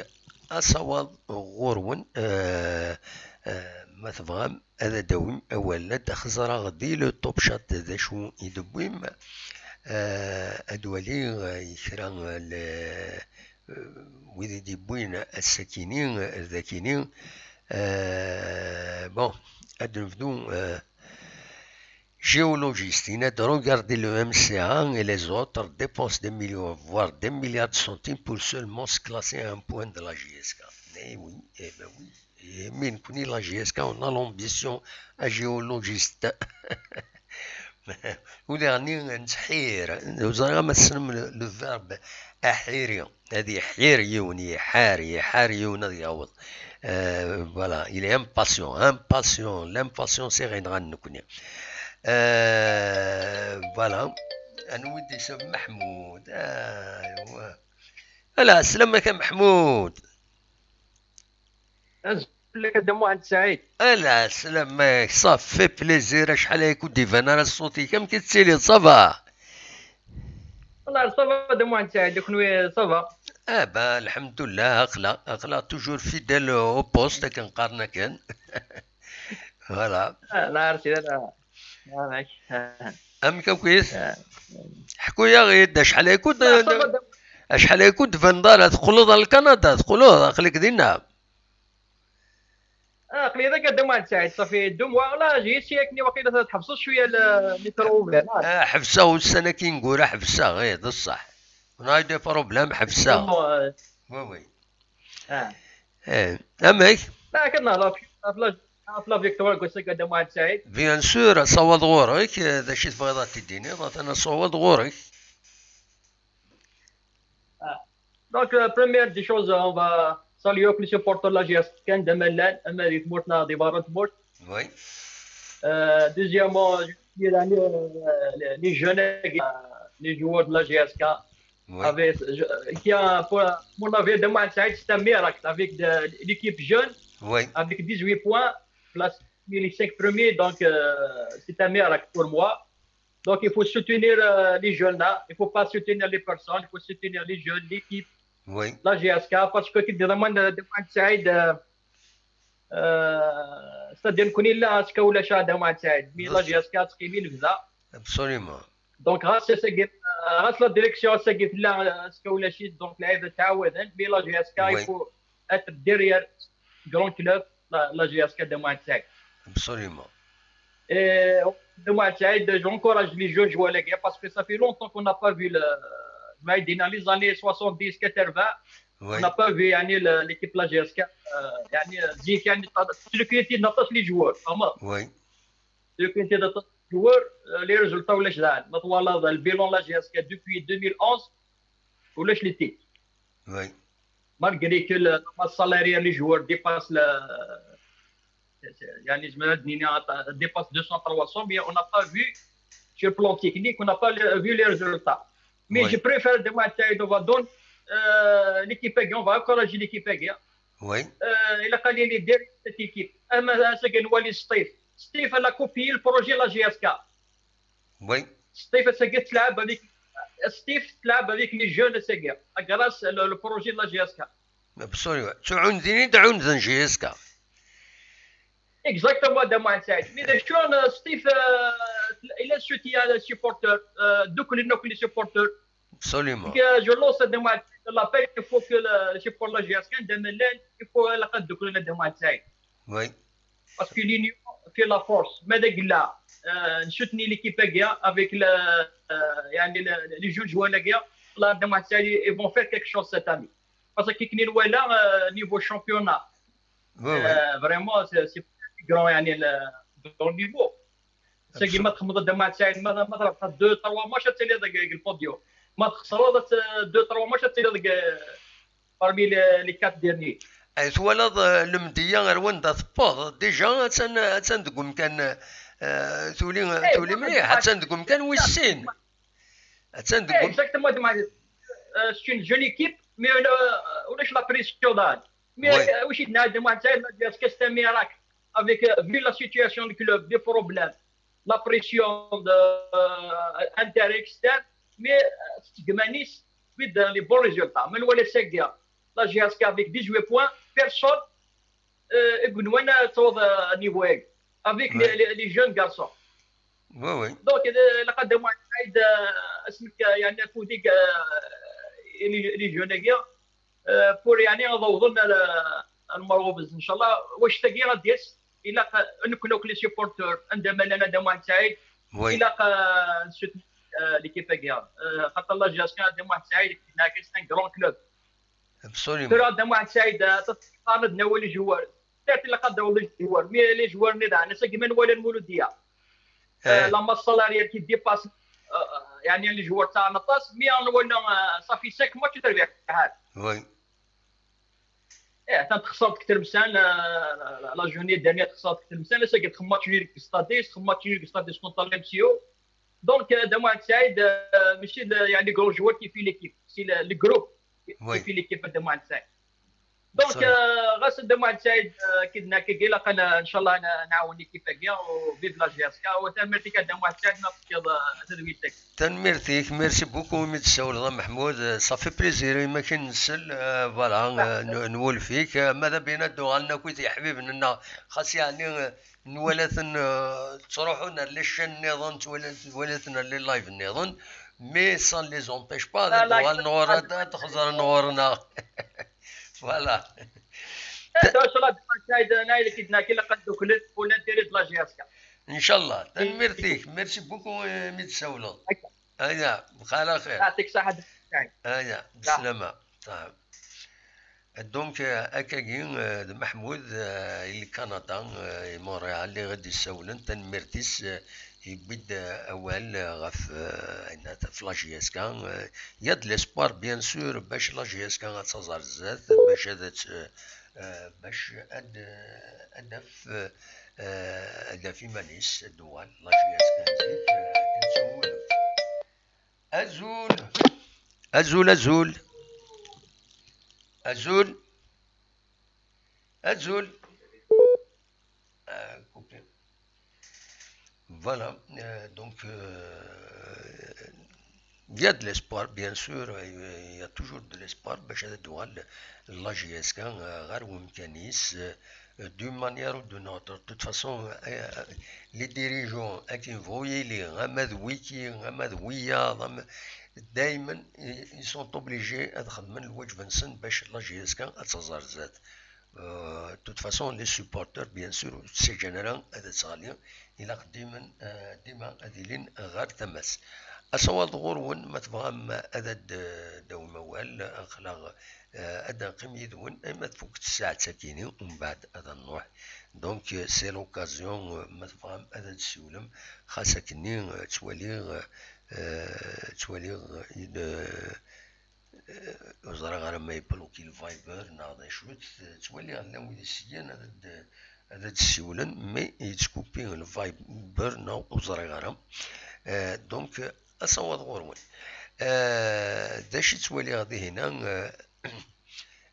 asawaḍ ɣur-wen, euh, euh, ma tebɣam ad d-tawim awal, ad xeẓreɣ di le Top Chat d acu i d-tewwim, euh, ad waliɣ, euh, kra, euh, le, euh, wid i d-yewwin ass-akini, euh, d akini. Euh, bon, ad nebdu, euh, Géologiste, il a de regarder le M C A et les autres dépensent des millions, voire des milliards de centimes pour seulement se classer à un point de la J S K. Eh oui, eh ben oui. Et mais nous, la J S K, on a l'ambition à géologiste. Ur d-ɣenni nettḥir. Ur ẓriɣ ma tessnem le, le verbe aḥiri. Ad iḥir yiwen, iḥar, iḥar yiwen ad yaweḍ. Euh, voilà, il est impatient, impatient. L'impatience i ɣ-inɣan nekkni. Euh, voilà. Anwa i d-isem Meḥmud? Aywa. Ala, sslam-ak a Meḥmud. Azul fell-ak a Dda Muḥend Saɛid. Ala, sslam-ak, ça fait plaisir, acḥal ay kud-iban ara ṣṣut-ik, amek i tettiliḍ, ça va? Wallah, ça va, a Dda Muḥend Saɛid, kenwi, ça va? Ah ben, lḥemdullah, aql-aɣ, aql-aɣ toujours fidèle au poste, akken qqaren akken. Voilà. Ah, la arsi, la, la, la. Amek akk-it? Ah. Ḥku-yaɣ-id, acḥal ay kud, la, ça va, Dda- acḥal ay kud-tbaneḍ ara teqqleḍ ar Lkanada, teqqleḍ, aql-ik dinna? Ah, aql-i dagi a Dda Muḥend Saɛid, ça fait deux mois. Là, j'ai essayé akken waqila tḥebseḍ cwiya le micro ouvert. Ah, ḥebseɣ ussan-agi ineggura, ḥebseɣ, ih, d ṣṣeḥ. On a eu des problèmes, ḥebseɣ. Bon, euh, Oui, oui. Ah. Eh, amek? Là, kan nehḍer ɣef la, ɣef la victoire n wass-agi a Dda Muḥend Saɛid. Bien sûr, asawaḍ ɣur-k, eh, d acu i tebɣiḍ ad t-id-tiniḍ? Atan asawaḍ ɣur-k. Ah. Donc, euh, première des choses, on va saluer les supporters de la J S K, anda ma llan, ama di tmurt neɣ di berra n tmurt. Oui. Euh, deuxièmement, je veux dire, euh, les, les jeunes, euh, les joueurs de la J S K, Oui. avec, je- qui a, pour, pour la ville de Mohamed Saïd, c'est un miracle avec de- l'équipe jeune, Oui. avec dix-huit points, place les cinq premiers, donc, euh, c'est un miracle pour moi. Donc, il faut soutenir, euh, les jeunes là. Il faut pas soutenir les personnes, il faut soutenir les jeunes, l'équipe, Oui. la J S K, parce que tu demandes de Mohamed Saïd, euh, euh, c'est-à-dire, نكون إلا أسكا ولا شادا ما تساعد. Mais la J S K تقيمي البدا. Absolument. Donc, grâce à ce, grâce à la direction, c'est que là, أسكا ولا شي, donc, là, il تعاود, mais la J S K, Oui. il faut être derrière grand club, la, la J S K de Mohamed Saïd. Absolument. Et de Mohamed Saïd, j'encourage les jeunes joueurs, les gars, parce que ça fait longtemps qu'on n'a pas vu le, ما يدينا les années soixante-dix, quatre-vingts, Oui. on n'a pas vu يعني, le- l'équipe de la J S K, euh, يعني, زي كان recruter نطاس les joueurs, فهمت؟ Oui. Recruter نطاس les joueurs, euh, les résultats ولا شدان. ما توالا le bilan de la J S K depuis deux mille onze, ولاش les titres. Oui. Malgré que le, la masse salariale les joueurs dépasse le, يعني, زعما هاد الدنيا dépasse deux cents, trois cents, mais on n'a pas vu sur le plan technique, on n'a pas le- vu les résultats. Mais Oui. je préfère de Mohamed Saïd, on va donner, euh, l'équipe, on va encourager l'équipe. Oui. Euh, il a قال لي دير cette équipe. أما ساكن ولي سطيف. سطيف, elle a copié le projet de la J S K. Oui. سطيف ساكن تلعب avec, سطيف تلعب avec les jeunes ساكن. Grâce le, le projet de la J S K. Absolument. تعونديني تعوندن J S K. Exactement, de Mohamed Saïd. Mais de شلون, euh, سطيف, euh, il a soutien les supporters, euh, دوك les, les supporters. Absolument. Donc, euh, je lance de Mohamed Saïd l'appel, il faut que le, le support de la J S K, de Mélène, il faut la قد دوك de Mohamed Saïd. Oui. Parce que l'union fait la force. Mais dès que là, euh, soutenir l'équipe avec le, euh, يعني, le- les jeunes joueurs, là, de Mohamed Saïd, ils vont faire quelque chose cette année. Parce que كي نولى, euh, niveau championnat, Oui, oui. Euh, vraiment, c'est c'est grand, يعني, le- dans le niveau. ساكي ما تخمض de Mohamed Saïd, ما ما تربح deux trois matchs تسالي ذاك البوديوم. ما تخسر ذاك deux trois matchs تسالي ذاك parmi les, les quatre derniers. Ay twalaḍ, eh, lemdiya ar wanda tewweḍ, déjà attan, attan deg umkan, eh, tuli, Eh, tuli mliḥ, attan deg umkan wis sin. Attan deg Eh, um- exactement, de Mohamed. Euh, c'est une jeune équipe, mais, euh, وليش la pression là. Mais, Oui. euh, aussi, de Mohamed Saïd, c'est un miracle. Avec, euh, vu la situation du club, des problèmes, la pression de, euh, intérêt externe, mais, euh, c'est Gmanis, puis dans les bons résultats. Mais voilà, c'est bien. La J S K avec dix-huit points, personne, euh, يقولون أنا صوت, euh, niveau, avec les, Ouais. les, les jeunes garçons. Oui, oui. Donc, euh, لقد Mohamed Saïd, euh, اسمك, يعني, فوديك, euh, les, les jeunes, euh, pour, يعني, نضوضن المروبز إن شاء الله. واش تاقي غادي يس إلا نكون les supporters عندما لنا de Mohamed Saïd Oui. إلا نسوت l'équipe, خاطر la J S K de Mohamed Saïd, c'est un grand club. Absolument. ترى de Mohamed Saïd, تقارن ناول les joueurs. Certes, il a des joueurs, mais les joueurs نيدان, c'est que من ولا المولودية. La masse salariale qui dépasse, euh, يعني, les joueurs تاع نطاس, mais on voit, euh, ça fait cinq matchs تربح. Oui. ايه, تنت خسرت كتر مسان, آه, la journée dernière خسرت كتر مسان, c'est que خماتش نيك ستاديس, خماتش نيك ستاديس contre l'M C O. Donc, euh, de Mohamed Saïd, euh, ماشي, يعني, les grands joueurs qui fait l'équipe, c'est le, le groupe qui Oui. fait l'équipe de Mohamed Saïd. Donc, Absolument. euh, غاس de Mohamed Saïd, euh, كي دنا كي قيل قال إن شاء الله نعاون l'équipe كي و vive la J S K, وتمرتك de Mohamed Saïd نعطيك هذا الويتك. Tanemmirt-ik, merci beaucoup imi d-tessawleḍ a Meḥmud. Ça fait plaisir imi akken nsel, euh, voilà, euh, n- nwulef-ik. Euh, mada bina d-uɣalen akk d iḥbiben-nneɣ, xas yeɛni, euh, nwala-ten, euh, ttruḥun ar les chaînes nniḍen, twala- nwala-ten ar les lives nniḍen, mais ça ne les empêche pas ad uɣalen ɣur-, ad, ad xeẓren ɣur-neɣ. Voilà. Anta, in challah, d Saïd, ana ilaq ad d-naki, ilaq ad dduklen pour l'intérêt de la J S K. In challah. Tanemmirt-ik. Merci beaucoup, eh, mi d-tsawleḍ. Aya, bqa ɛla xir. Yeɛṭik ṣṣeḥḥa. Aya, beslama. Ṣaḥ. Donc, eh, akkagi, eh, d Maḥmud, eh, i Kanada, eh, i Montréal, i ɣ-d-issawlen, tanemmirt-is, eh, yewwi-d, eh, awal, eh, ɣef, eh, ɣef la J S K, eh, il y a de l'espoir, bien sûr, bac la J S K ad taẓ ar zdat, bac ad tt-, eh, bac ad, eh, ad taf, eh, ad taf iman-is, ad tuɣal la J S K n zik, eh, ad tt-iwulef. Azul. Azul, azul. Azul. Azul. Ah, coupé. Voilà. Euh, donc, euh, il y a de l'espoir, bien sûr. Il y a toujours de l'espoir. Bac ad d-tuɣal la J S K, euh, ɣer wemkan-is. Euh, d'une manière ou d'une autre. De toute façon, euh, les dirigeants, akken bɣu yili, ama d wiki, ama d wiyaḍ, ama, daymen, i-, ils sont obligés ad xedmen lwaǧeb-nsen bac la J S K ad taẓ ar zdat. Euh, de toute façon, les supporters, bien sûr, ur ttaǧǧan ara ad tt-teɣli, ilaq dima, euh, dima ad ilin ɣer tama-s. Asawaḍ ɣur-wen, ma tebɣam ad d-, d-tawim awal, aql-aɣ Eh, ad neqqim yid-wen arma tfuk tsaɛet akkin-nni, umbeɛd ad nruḥ. Donc, eh, c'est l'occasion, eh, ma tebɣam ad d-tessiwlem, xas akkenni, eh, ttwaliɣ, eh, ttwaliɣ, eh, eh, ur ẓriɣ ara ma yebluki le Viber neɣ d acu-t, eh, ttwaliɣ llan wid iseggan ad d-, ad d-ssiwlen, mais yettkupi le Viber neɣ ur ẓriɣ ara. Eh, donc, eh, asawaḍ ɣur-wen. Eh, d acu i ttwaliɣ dihin-a, eh,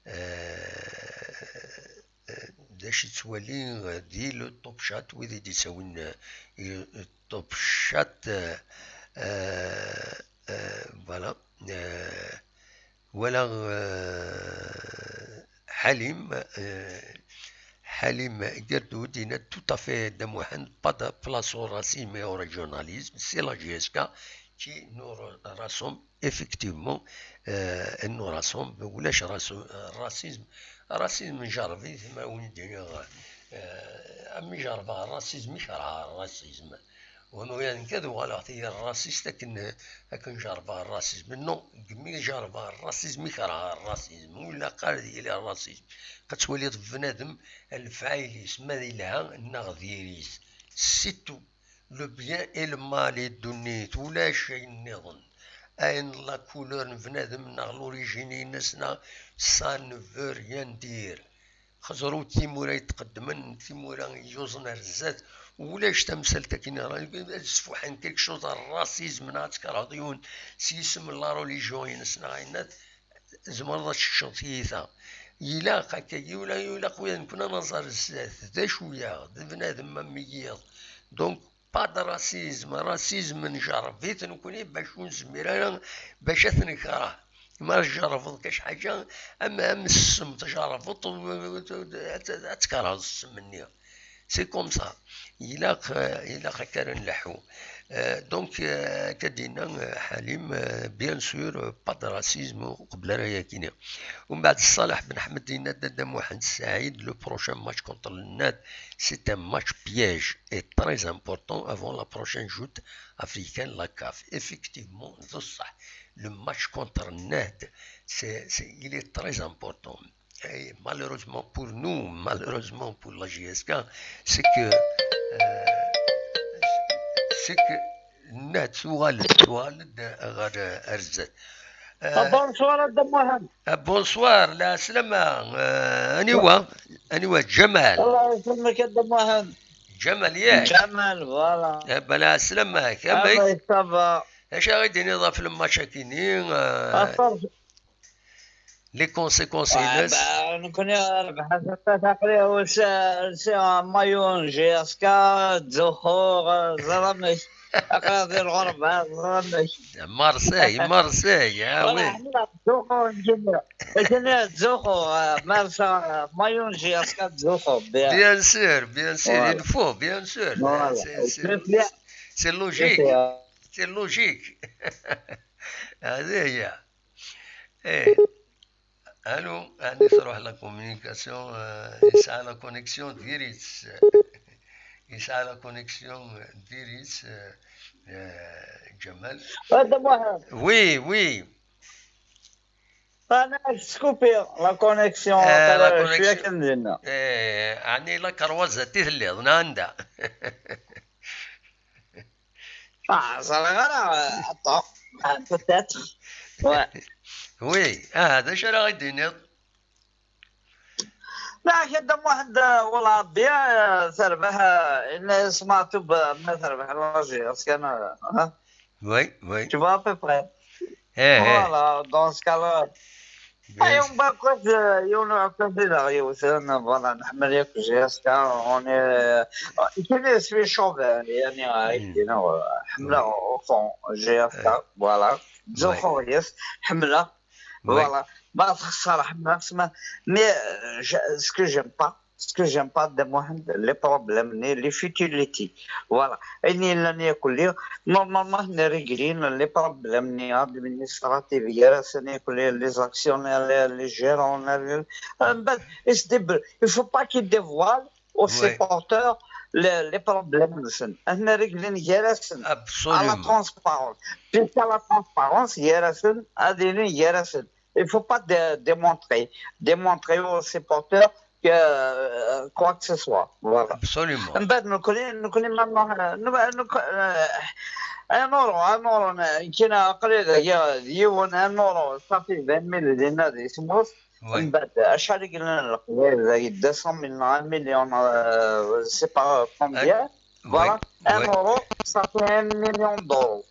eh, d acu i ttwaliɣ di le Top Chat, wid i d-ittawin, eh, i, eh, Top Chat, eh, eh, eh, voilà. Eh, walaɣ, eh, Ḥalim, eh, Ḥalim Gerdud yenna-d tout à fait, Dda Muḥend, pas de place au racisme et au régionalisme, c'est la J S K qui nous rassemble, effectivement, euh, elle nous rassemble, ulac rasu-, racisme, racisme njerreb-it, ma wen-d-iniɣ, euh, mi jerrbeɣ racisme, i kerheɣ racisme. Unu yan kad uɣaleɣ tigi raciste akken, akken jerrbeɣ racisme. Non, deg mi jerrbeɣ racisme, i kerheɣ racisme. Ur ilaq ara ad yili racisme. Ad twaliḍ bnadem, lefɛayel-is, ma d ilha neɣ diri-s. C'est tout. Le bien et le mal i ddunit, ulac ayen nniḍen. Ayen la couleur n bnadem neɣ l'origine-ines neɣ, ça ne veut rien dire. Xeẓru timura yetqeddmen, timura yuẓen ar zdat, ulac tamsalt akken ara ad sfuḥen quelque chose ar racisme neɣ ad tkerheḍ yiwen s yisem n la religion-ines neɣ ayen, tzemreḍ ad teččeḍ tiyita. Ilaq akkagi, ula ilaq wid nekkni ad naẓ ar zdat, d acu-yaɣ, d bnadem am wiyiḍ. Donc, pas de racisme, racisme njerreb-it nekkni bac ur nezmir ara bac ad t-nekreh. Ma tjerrbeḍ kac ḥaǧa, am, am ssem tjerrbeḍ, ad, ad tkerheḍ ssem-nni. C'est comme ça. Ilaq, ilaq akka ara nleḥḥu. Euh, donc, euh, akka d-yenna, euh, Ḥalim, euh, bien sûr, euh, pas de racisme, qbel ara yakini. Umbeɛd Ṣaleḥ Ben Ḥmed yenna-d, Dda Muḥend Saɛid, le prochain match contre le Nad, c'est un match piège et très important avant la prochaine joute africaine, la CAF. Effectivement, d ṣṣeḥ. Le match contre le Nad, c'est, c'est, il est très important. Et malheureusement pour nous, malheureusement pour la J S K, c'est que, euh, c'est que Nad tuɣal-d, tuɣal-d ɣer, ar zdat. Euh, bonsoir a Dda Muḥend. Ah, bonsoir, lɛeslama. Euh, aniwa? Aniwa? Ǧamal. Allah yesselmek a Dda Muḥend. Ǧamal, yak? Ǧamal, voilà. Eh ben, lɛeslama-k. Amek? Ça va. Acu ara yi-d-tiniḍ ɣef le match-agi-nni? Euh, les conséquences-ines. Nekkni rebḥeɣ tafat, aql-i lsiɣ mayu n J S K, ttzuxxuɣ, ẓer amek. Aql-i di lɣerba, ẓer amek. Marseille, Marseille, ah oui. Ttzuxxuɣ, ttzuxxuɣ, ma lsiɣ mayu n J S K, ttzuxxuɣ. Bien sûr, bien sûr, il faut, bien sûr. Voilà. C'est logique. C'est logique. هذه هي. ايه. Allô, Anis, روح la communication, euh, يسعى la connexion ديريتس. يسعى la connexion ديريتس, euh, euh, جمال. هذا واحد. Oui, oui. انا سكوبي لا كونيكسيون. آه، لا شويه كونيكسيون. كنديرنا. إيه، يعني لا كروزة تي تليض ناندا. اه صراحه غير حطها. بوتيتر. وي. Oui, اه هذا شو راه غيدينيض. لا كدام واحد ولا بيا تربح. ان سمعتو ب- ما تربح لاجي كان. Oui, oui. Tu vois à peu près. ايه ايه. Voilà, dans ce cas-là. Bien ايوا sûr. من بعد كنت يونو كنت لا يوثن. Voilà, نحمل ياك جيسكا اوني. كاين سوي شوف يعني هاي مم. كاين حمله. او فون جيسكا. Voilà. زو Oui. خوريس حمله. Oui. Voilà. ما تخسر حمله سما. Mais ce que j'aime pas, ce que j'aime pas de moi, les problèmes ni les futilités. Voilà. اني لن يكون لي normalement نريغلين les problèmes ni administratifs يا سن يكون لي les actionnaires, les gérants, من بعد يسدبر. Il faut pas qu'ils dévoilent aux Oui. supporters les, les problèmes نسن. احنا ريغلين يا سن. À la Absolument. transparence. Puisque la transparence يا سن هذه يا سن. Il faut pas dé- démontrer, démontrer aux supporters que euh, quoi que ce soit. Voilà. Absolument. من بعد نكوني نكوني ما ما نك- آه، ان اورو ان اورو كاين قليل يا يون ان اورو صافي vingt mille دينا دي سموس. Oui. من بعد شحال قلنا القليل زي deux cent mille, un million, c'est pas combien. Voilà. Oui. Un euro, ça fait un million d'euros.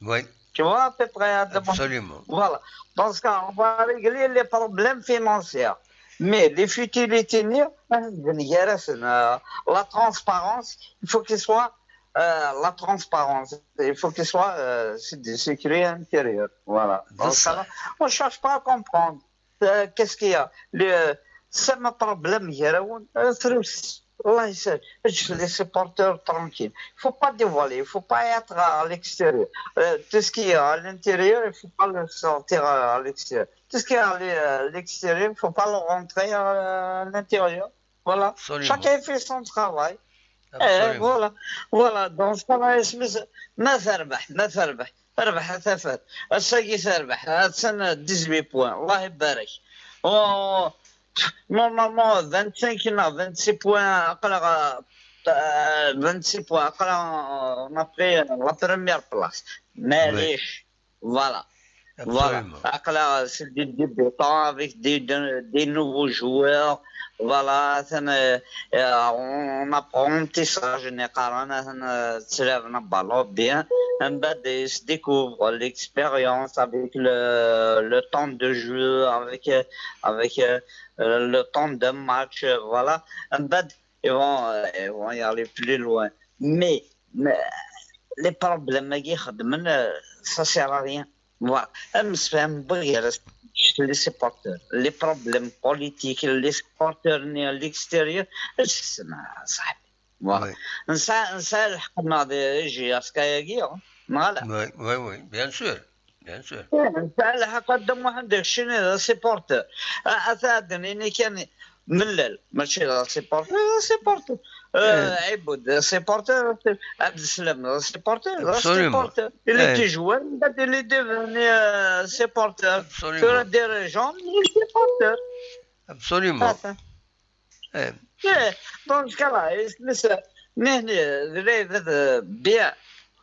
Oui. Tu vois à peu près, hein, de- Absolument. Voilà. Dans ce cas, on va régler les problèmes financiers. Mais les futilités, euh, la transparence, il faut qu'il soit euh, la transparence. Il faut qu'il soit euh, c'est du secret intérieur. Voilà. Dans ce بصح. Cas-là, on ne cherche pas à comprendre. Euh, qu'est-ce qu'il y a. Le, c'est un problème, il y a un, un truc. الله يسهل. اجلس les supporters tranquilles. Il faut pas dévoiler, il faut pas être à l'extérieur. Euh, tout ce qui est à l'intérieur, il faut pas le sortir à, à l'extérieur. Tout ce qui est à l'e- à l'extérieur, il faut pas le rentrer à, à l'intérieur. Voilà. Absolument. Chacun fait son travail. Eh, Absolument. Voilà. Voilà. Dans ce cas-là, اسمس ما تربح ما تربح تربح تفات. الساقي تربح هاد السنة dix-huit points. الله يبارك. و normalement vingt-cinq نا vingt-six points. اقرا vingt-six points اقرا. On a pris la première place. معليش. Voilà. Voilà. Absolument. اقرا c'est des débutants avec des, des, des nouveaux joueurs. Voilà, c'est un, euh, un apprentissage. نقارن تلعبنا ballon bien. من بعد يس découvre l'expérience avec le, le temps de jeu, avec, euh, avec euh, le temps de match. Voilà. من بعد ils vont, euh, ils vont y aller plus loin. Mais, mais les problèmes كي يخدمن, euh, ça sert à rien. Voilà. امسفهم بغير les supporters, les problèmes politiques, les supporters ni à l'extérieur. اش تسمع صاحبي؟ Voilà. Oui. نسى نسى الحق ما يجي اسكايا. Voilà. Oui, oui, oui, bien sûr. Bien sûr. نسى الحق قدم واحد داك الشيء هذا supporter. اثادني كان ملل ماشي لا supporter لا supporter. آه عبود supporter. عبد السلام supporter لا Absolument. Supporter. Il Eh. Était joueur من بعد il est devenu supporter. Absolument. ثورة dirigeant supporter. Absolument. Eh, ايه دونك كلا يسمس. مهني دريفد بيان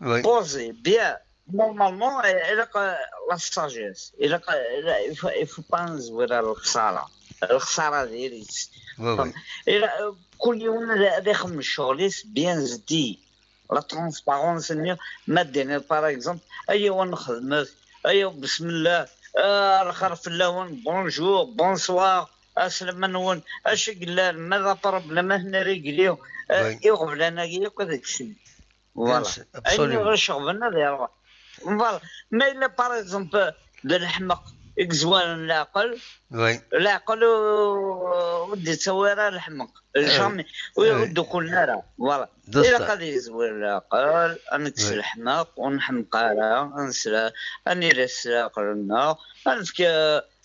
oui. Posé بيان. Normalement il a la sagesse. Il a il faut pas نزوير الخسارة. الخسارة ديالي. Oui, oui. Il a كل يوم هذا يخمم الشغل bien زدي. La transparence ني ما ديني par exemple. ايوا نخدمك ايوا بسم الله. آه الخير في اللون bonjour bonsoir. اسلم منون اش قلال ماذا problème هنا ريقليو. Oui. يغبل انا ياك هذاك الشيء. Voilà. Bien sûr, absolument. اي غير شغبنا ديال voilà. Mais il est par exemple de الحمق يقزوان العقل. Oui. العقل و- ودي تصويره الحمق jamais. ويردو كلنا راه voilà. الا بصح. قال يزوي العقل انكس Oui. الحمق ونحمق راه انسى اني لسه قلنا انفك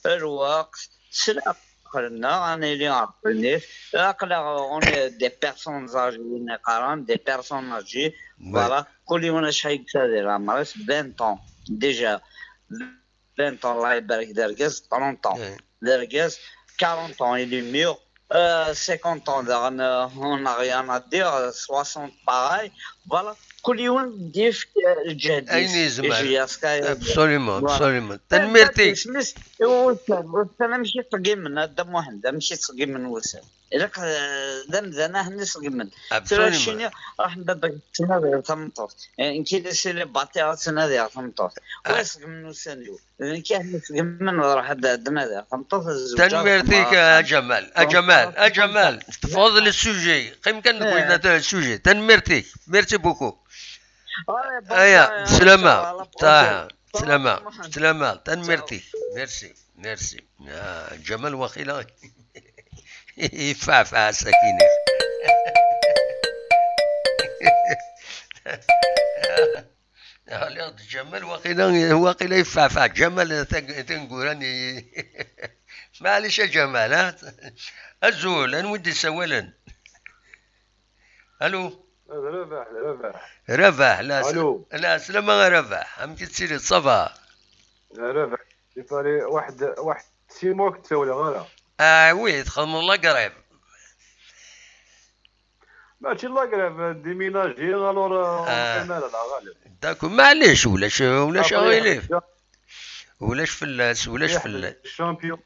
الوقت. s leɛqel-nneɣ, ad nili ɣer ddunit. Aql-aɣ, on est des personnes âgées, win yeqqaren des personnes âgées. Voilà. Kul yiwen acḥal yesɛa di leɛmer-is, vingt ans déjà. Vingt ans, Allah ibarek, d argaz, trente ans. D argaz, quarante ans, il est mûr. Euh, cinquante ans, daɣen, euh, on n'a rien à dire, euh, soixante, pareil. Voilà. Kul yiwen d-yefk, euh, lǧehd-is. Ayen yezmer. J S K, euh, absolument, voilà. Absolument. Tanemmirt-ik. Isem-is, ussan, ussan amek i ttṣeggimen, a Dda Muḥend, amek i ttṣeggimen wussan? Ilaq, euh, d amdan ahen iṣegmen. Absolument. Tura keččini, ruḥ n baba-k, ttnadi ɣer tameṭṭut. Eh, nekk i d célibataire, ad ttnadiɣ tameṭṭut. Wa iṣegmen ussan-iw. D nekk ahen iṣegmen, ad ruḥ ad, ad nadiɣ tameṭṭut, ad zewǧeɣ. Tanemmirt-ik, a Ǧamal. A Ǧamal, a Ǧamal, teffɣeḍ le sujet. Qqim kan deg win, le sujet. Tanemmirt-ik. Merci beaucoup. Aya, bislama. Ṭaha, bislama. Bislama. Tanemmirt-ik. Merci, merci. Ah, Ǧamal waqila yeffeɛfeɛ ass-agi. Ɣliɣ-d Ǧamal waqila, waqila yeffeɛfeɛ Ǧamal tag-, tineggura-nni. Maɛlic a Ǧamal, ha? Azul, anwa i d-isawalen? Allô? D Rabaḥ, d Rabaḥ. Rabaḥ, la, la, slama a Rabaḥ. Amek i tettiliḍ, ça va? D Rabaḥ. Sifari, واحد، واحد six mois ur k-ssawleɣ ara. Ah oui, txedmeḍ la grève. Mačči la grève, déménager, alors, euh, ur neqqim ara, la ɣaleb. D'accord, maɛlic, ulac, ulac aɣilif. Ulac fell-as, ulac fell-as. Champion.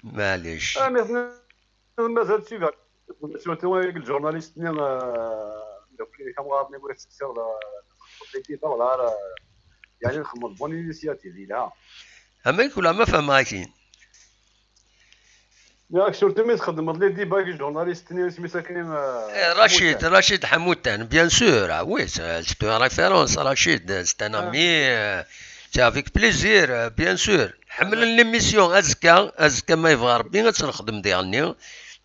Maɛlic. Ah, mais mazal suivre. Surtout, euh, les journalistes, euh, les camarades, les, euh, يعني نخمم bonne initiative, yelha. Amek, wala ma fehmeɣ akin. Yak, surtout mi txeddmeḍ les débats deg journaliste-nni, isem-is akken, euh, eh, Rachid, Ḥamutan. Rachid Ḥamutan, bien sûr, ah oui, c'est, c'est une référence, Rachid, c'est un ami, euh, c'est avec plaisir, euh, bien sûr. Ḥemmlen l'émission, azekka, azekka ma yebɣa Rebbi ad tt-nexdem diɣenni,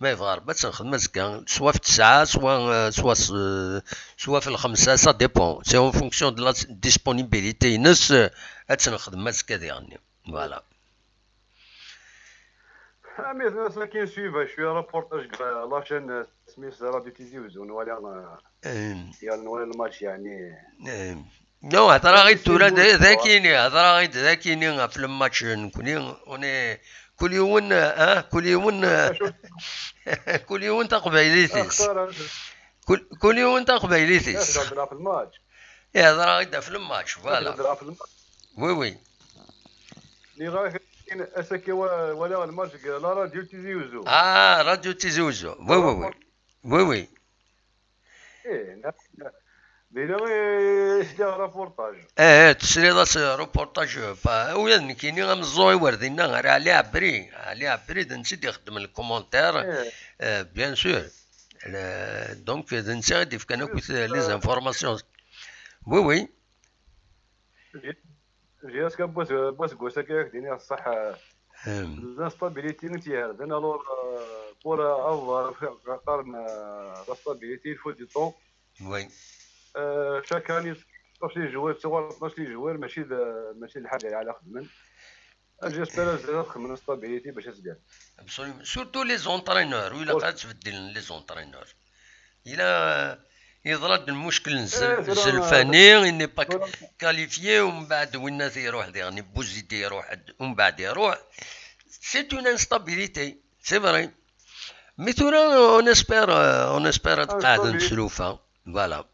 ma yebɣa Rebbi ad tt-nexdem azekka, soit f ttesɛa, soit, euh, soit s-, euh, soit f lxemsa, ça dépend, c'est en fonction de la disponibilité-ines, euh, ad tt-nexdem azekka diɣenni, voilà. Amis, ass-agi nsuiv cwiya reportage deg la chaîne, euh, smith Radio Tizi Uzzu, nwala, euh, ya nwala le match, yani. Non, hedreɣ-id tura d, d akini, hedreɣ-id d akini ɣef le match nekni, on est, kul yiwen, ah, kul yiwen, kul yiwen taqbaylit-is. Kul, kul yiwen taqbaylit-is. Ih, hedreɣ-id ɣef le match, voilà. Oui, oui. Nniɣ-ak ass-agi wa-, walaɣ lmatch deg la radio Tizi Uzzu. Ah, radio Tizi Uzzu. Oui, oui, oui. Oui, oui. Eh, na-, na-, dinna i sliɣ reportage. Eh, eh, tesliḍ-as reportage, pa-, ula d nekkini ameẓẓuɣ-iw ar dinna, ar Ɛli Ɛebri. Ɛli Ɛebri d netta i d-ixeddmen le commentaire, eh, bien sûr. Le, donc, d netta i d-ifkan akk les informations. Oui, oui. J S K n wass, n waseggas-agi, ad ak-d-iniɣ ṣṣeḥ, l'instabilité n tiherdan, alors, euh, pour, euh, avoir, qqaren, euh, la stabilité, il faut du temps. Oui. Euh, chaque année, tnac les joueurs, tnac les joueurs, mačči d, mačči d lḥaǧa ara xedmen. J'espère ad xedmen stabilité bac ad s-d-yerr. Absolument. Surtout les entraîneurs, wi ilaq ad ttbeddilen les entraîneurs. Yella, yeḍra-d lmuckel n Zel-, eh, tura, Zelfani, il n'est pas tura qualifié, umbeɛd winna iruḥ diɣen, Bouzidi iruḥ-d, umbeɛd iruḥ. C'est une instabilité, c'est vrai. Mais tura, on espère, euh, on espère ad qeɛden s lufa. Voilà.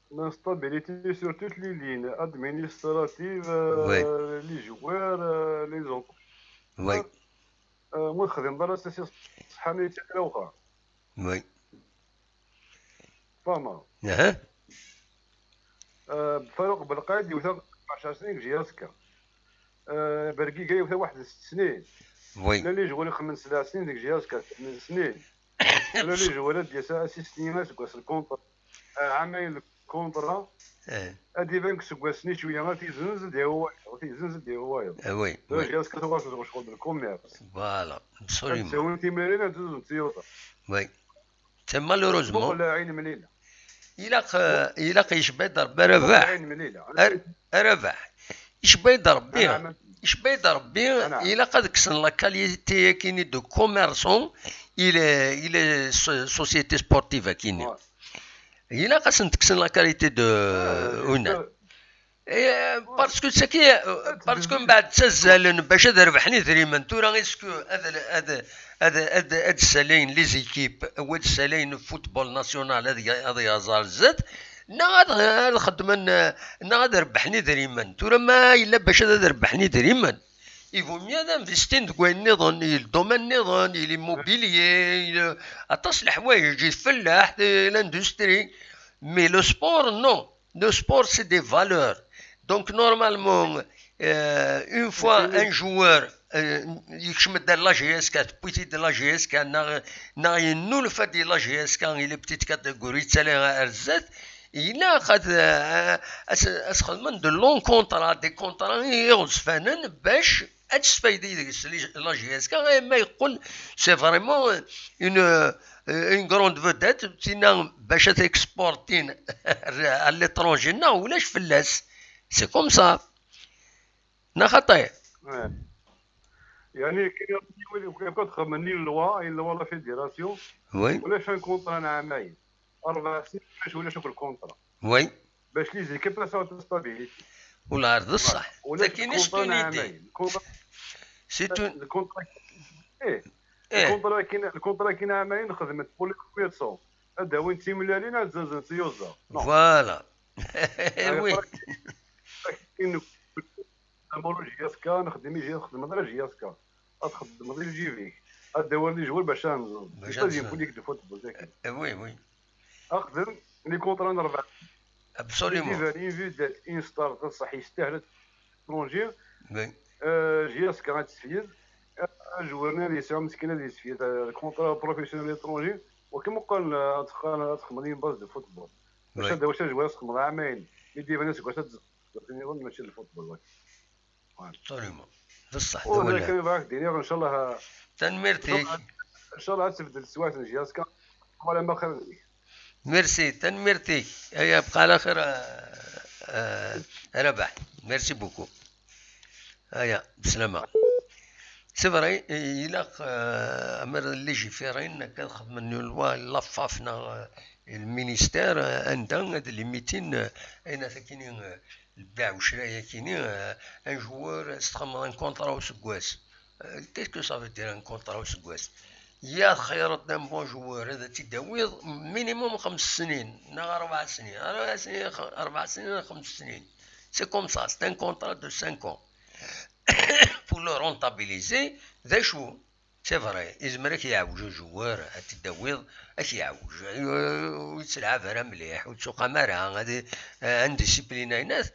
L'instabilité sur toutes les lignes, administrative, euh, les joueurs, euh, les entraîneurs. Oui. Euh, ma txedmeḍ ara s-, s-, ṣṣeḥḥa-nni yettara wexxer. Oui. Fahmeḍ? Aha. Euh, Faruq Belqayed yewta ɛecra snin deg J S K. Euh, Bergiga yewta waḥed n sett snin. Oui. Llan les joueurs ixedmen sebɛ snin deg J S K, tmen snin. Llan les joueurs ad d-yas assisti aseggas lkunṭra. Ah, ɛamayen lkunṭra. Eh. Ad iban deg iseggasen-nni cwiya, ad t-izzenz ad yawi wayeḍ, ad t-izzenz ad yawi wayeḍ. Ah, oui, oui. J S K tuɣal tezweǧ ccɣel d lkumirs. Voilà, absolument. Ad d-tawin timlilit, ad d-tuzun tiyuṭa. Oui. C'est malheureusement. Muqel aɛin mlila. Ilaq, eh, ilaq yecba-d Rebbi a Rabaḥ. Muqel aɛin mlila. A, a Rabaḥ. Icebba-yi-d Rebbi, icebba-yi-d Rebbi, ilaq ad kksen la qualité-akini de commerçant i les, i les so-, sociétés sportives akini. Ilaq ad sen-kksen la qualité de winna. Eh, parce que c'est qui, euh, parce que mbeɛd ttazzalen bac ad rebḥen idrimen. Tura, est-ce que ad, ad, ad, ad, ad ssalayen les équipes, ou ad ssalayen football national, ad, ad yaẓ ar zdat, neɣ ad, ad xedmen, eh, neɣ ad rebḥen idrimen? Tura ma yella bac ad, ad rebḥen idrimen, il vaut mieux ad investin deg wayen nniḍen, i le domaine nniḍen, i l'immobilier, i le-, aṭas n leḥwayeǧ, i tfellaḥt, i l'industrie. Mais le sport, non. Le sport, c'est des valeurs. Donc, normalement, euh, une fois un joueur, euh, yekcem-d ar la J S K, tewwi-t-id la J S K, neɣ, neɣ yennulfa di la J S K, i les petites catégories, yettali ar zdat, ilaq ad, euh, ad s-, ad s-xedmen de longs contrats, des contrats iɣezfanen, bac ad tesfaydi deg-s la J S K, ma yeqqel c'est vraiment une, une grande vedette, tinna bac ad exportin à l'étranger, neɣ ulac fell-as. C'est comme ça. Neɣ xaṭi? يعني كاين كاين كتخمم une loi, une loi la fédération. Oui. ولا شان كونطرا عامين، اربع سنين، ولا شوف الكونطرا. Oui. باش les équipes لا ساعه ستابيليتي. ولا بصح. ولا كاينش كونطرا عامين. C'est une. الكونطرا ايه. الكونطرا كاين، الكونطرا كاين عامين خدمت pour les premiers cent. هذا وين تيملالين هاد زازن تيوزا. Voilà. Oui. كاين زعما جي اس كا، نخدم جي، نخدم غير جي اس كا. غتخدم غير جي في. غدير لي جوار باش نزل. باش نزل. بوليك دو فوتبول داك. Oui, oui. اخدم لي كونطرا نربح. Absolument. ديفالي فيدال انستار بصح يستاهل اترونجي. Oui. جي اس كا غتسفيد. جوارنا اللي يسعى مسكين اللي يسفيد. كونطرا بروفيسيونيل اترونجي. وكما قال، تخمم لي باز دو فوتبول. واش هذا واش جوار تخمم عامين. اللي ديفالي سكواش تزق. ماشي الفوتبول. Absolument. بصح ولا كان معاك دينيغ ان شاء الله. تنميرتيك. ان شاء الله تبدل السوايع في الجهاز كان. ولا ما خير. Merci، تنميرتيك. هيا بقى على خير. آه، آه، ربح. Merci beaucoup. هيا بسلامة. C'est vrai، يلاق، آه، امر ليجيفيرين كنخدم من لوا لافاف نا المينيستير، آه، عندها هاد لي ميتين، آه، اين ثكيني، آه، البيع والشراء كيني، آه، ان جوور استخدم ان كونطرا وسكواس. آه، qu'est-ce que ça veut dire ان كونطرا وسكواس؟ يا خير دان بون جوور هذا تداويض مينيموم خمس سنين، نا اربع سنين، اربع سنين، خ-، اربع سنين، خمس سنين. C'est comme ça, c'est un contrat de cinq ans. Pour le rentabiliser, d acu? C'est vrai، يزمر أك يعوج جوار، أتداويض أك يعوج، ويتلعب راه مليح، وتسوق مرة، هذه، آه، عندي ديسيبلين عينات.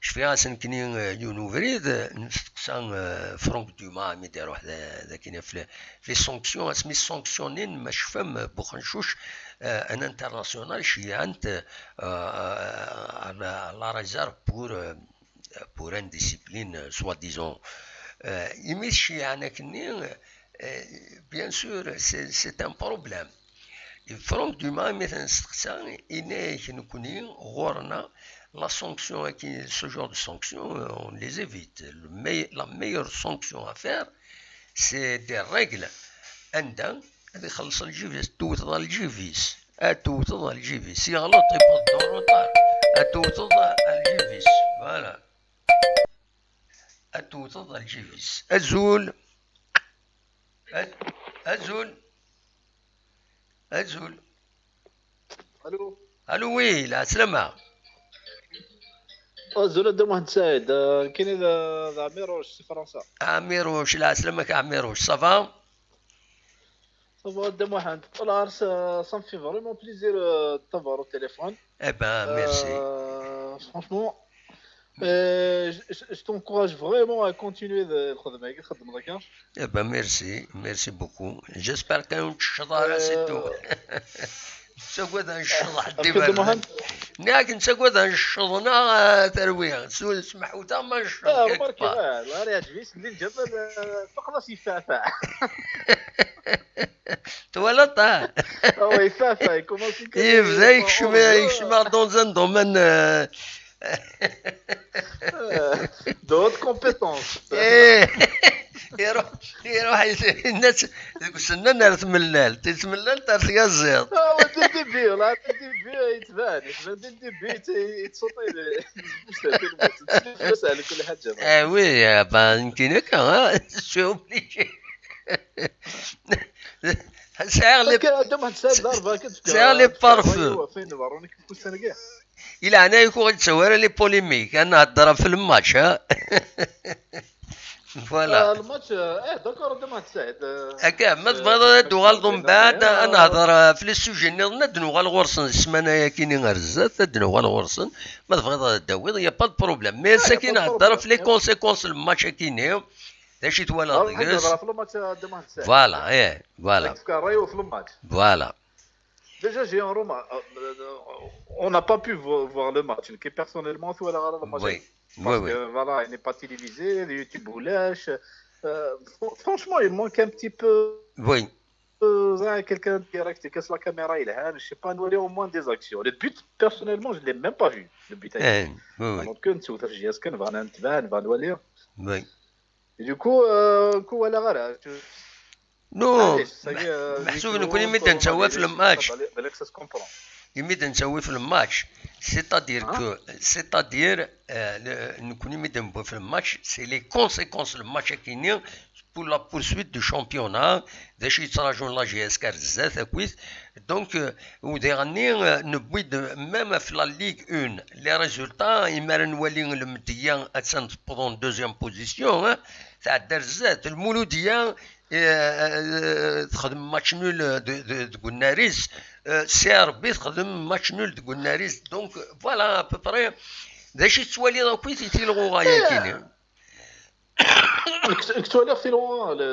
شفيها سنكني، آه، يون وفريد، آه، نستقصى، آه، فرانك دوما، مي ديروح ذا، ذا كاين في، في سونكسيون، اسمي سونكسيونين، ما شفم بوخنشوش، آه، ان انترناسيونال، شيعنت، آه، آه، لا، لا ريزيرف بور، آه، pour indiscipline, soi-disant. Euh, imi tceyyeɛ akken-nni, euh, bien sûr, c'est, c'est un problème. Franck Dumas, mi t-nesteqsa, yenna-yak nekkni, ɣur-neɣ, la sanction, ce genre de sanction, euh, on les évite. Le me-, la meilleure sanction à faire, c'est des règles. Anda ad ixelleṣ lǧib-is, tewteḍ ɣer lǧib-is. Ad tewteḍ ɣer lǧib-is. Yeɣleḍ, yewweḍ-d uruṭar. Ad tewteḍ ɣer lǧib-is. Voilà. Ad tewteḍ ɣer lǧib-is. Azul. A-, azul. Azul. الو. الو، oui، العسلامة. Azul a Dda Muḥend Saɛid, euh, nekkini d, d Ɛmiruc si Fransa. Ɛmiruc, lɛeslama-k a Ɛmiruc, ça va? Ça va a Dda Muḥend. Voilà, ça, ça me fait vraiment plaisir, euh, de t'avoir au téléphone. Eh ben, merci. Euh, franchement, euh, je, je, je t'encourage vraiment à continuer de, de, de, de, de, de, de, Eh ben, merci, merci beaucoup. J'espère que tu seras, c'est tout. Tettagad ad necceḍ ḥedd iberdan. Nniɣ-ak nettagad ad necceḍ neɣ terwi. Smeḥ-aɣ ma necceḍ quelque part. Ɣer yeɛjeb-it Sidi Lǧabal, faqeḍ-as yeffeɛfeɛ. Twalaḍ-t? Yeffeɛfeɛ, yebda yekcem, yekcem dans un domaine. De haute compétence. Eh, iruḥ iruḥ yenna-tt deg usennan ar tmellalt, i tmellalt ar tyaziḍt. Ah, ouais, dès le début, là, dès le début, il te va, il te va, dès le début, il te, il te saute, il te saute, il te saute, كل حاجة. Ah oui, ah ben, nekkini akka, hein, je suis obligé. Sɛiɣ les, Parce que عندهم واحد الساعة ضربة كتفكر سعر les parfums. فين نبغى نكتبوا السنة كاع. I leɛnaya-k ur ɣ-d-ttawi ara les polémiques, ad nehder ɣef le match, ha? Voilà. الماتش، ايه، d'accord، عندهم واحد الساعة. Akka, ma tebɣiḍ ad d-tuɣaleḍ umbeɛd, ad nehder ɣef les sujets nniḍen, ad d-nuɣal ɣur-sen ssmana-yakini ar zdat, ad d-nuɣal ɣur-sen. Ma tebɣiḍ ad d-tawiḍ, y a pas de problème. Mais ass-agi nehder ɣef les conséquences n le match-akini. D acu i twalaḍ deg-s? نهضر في الماتش عندهم واحد الساعة. Voilà, eh, voilà, تفكر رايو في الماتش. Voilà. Déjà, j'ai un remarque. Euh, euh, on n'a pas pu vo- voir le match. Qui personnellement, tu vois le match. Oui, oui, Parce oui. Que voilà, il n'est pas télévisé, le YouTube ولاش. Euh, fr- franchement, il manque un petit peu. Oui. Euh, زعما quelqu'un direct qui casse la caméra, il a, je sais pas, نولي au moins des actions. Le but, personnellement, je l'ai même pas vu. Le but. Eh, oui, oui. Alors que نتسوى في الجهاز كنبغى نتبع، نبغى نولي. Oui. Et du coup, euh, du coup, voilà, voilà. Tu- Non, معليش، ça y est, euh, محسوب huis clos, نكون يمد نصور نتسوى في معليش، الماتش. بالك ça se comprend. يمد نتسوى في الماتش. C'est-à-dire que, c'est-à-dire, euh, le- نكون يمد نبوي في الماتش, c'est les conséquences le match-akini pour la poursuite du championnat. D acu yettṛajun la J S K ar zdat akkit. Donc, euh, u diɣenni, euh, newwi-d même ɣef la Ligue un, les résultats, imi ara nwali Lmedya attan tewweḍ en deuxième position, hein, tɛedda ar zdat. Lmuludiya, euh, euh, texdem match nul de, de, deg unnar-is, euh, Sidi Ṛebbi texdem match nul deg unnar-is. Donc, voilà, à peu près, d acu i tettwaliḍ akkit i tilɣuɣa-yakini? Nekk ttwaliɣ tilɣuɣa, le,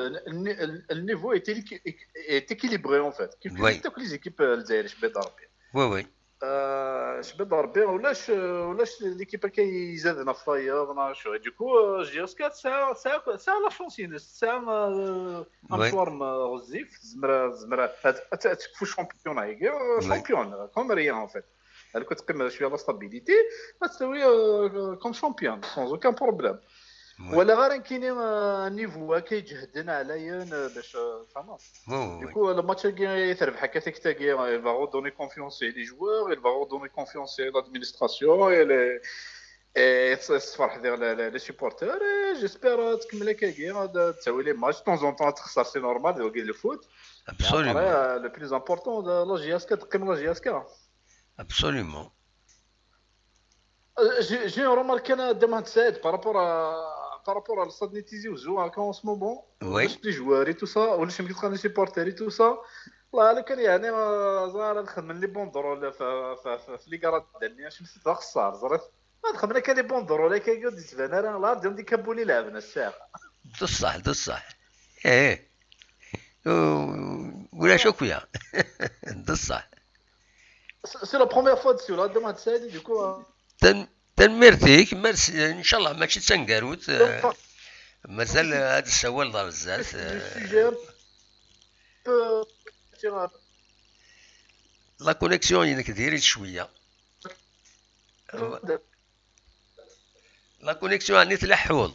le, le niveau est, équi- est équilibré en fait. Kif Oui. Toutes les équipes, euh, الجزائر, je peux dire. Oui, oui. Euh, je peux dire, ولاش, ولاش l'équipe كي يزاد نفايض ناشو. Du coup, euh, J S K, ça, ça, ça, la chance, c'est un, euh, un Oui. forme, euh, غزيف, زمرا, زمرا, هاد, هاد, هاد, تكفو championnat, euh, Oui. Champion, comme rien en fait. Elle coûte comme, je suis à la stabilité, هاد تسوي, euh, comme champion, sans aucun problème. Oui. ولا غير كاين, euh, niveau كيجهدنا عليا باش, euh, فهمت. Oui, oui, Du oui. coup, le match كي تربح هكا تيك تاكي, il va redonner confiance à les joueurs, il va redonner confiance à l'administration et les, et تفرح ديال les, les, les supporters. Et j'espère تكمل هكاكي, غاد تساوي les matchs de temps en temps تخسر, c'est normal, c'est le foot. Absolument. Après, le plus important, la J S K, تقيم la J S K. Absolument. J'ai, j'ai une remarque, انا عندي واحد السعيد par rapport à, par rapport à le stade ني تيزي وزو هكا en ce moment. Oui. Les joueurs et tout ça, ولا شي مكتقان les supporters et tout ça. والله لو كان يعني, آه, زعما نخدم les banderoles في, في, في, في les gradins, شي مسيت خسار زريف. ما نخدم لك les banderoles هكا يقعد يتبان راه لا ديال دي كابولي لعبنا الساعه. بصح, بصح. ايه. ولا شكويا. بصح. C'est la première fois dessus, là, عندي واحد السعيد, du coup, hein. Tan- Tanemmirt-ik, merci. Ncallah mačči d taneggarut, eh, mazal ad nessawal ɣer zdat, Le eh. sujet un peu, La connexion-inek diri-tt cwiya. La connexion ɛni tleḥḥuḍ?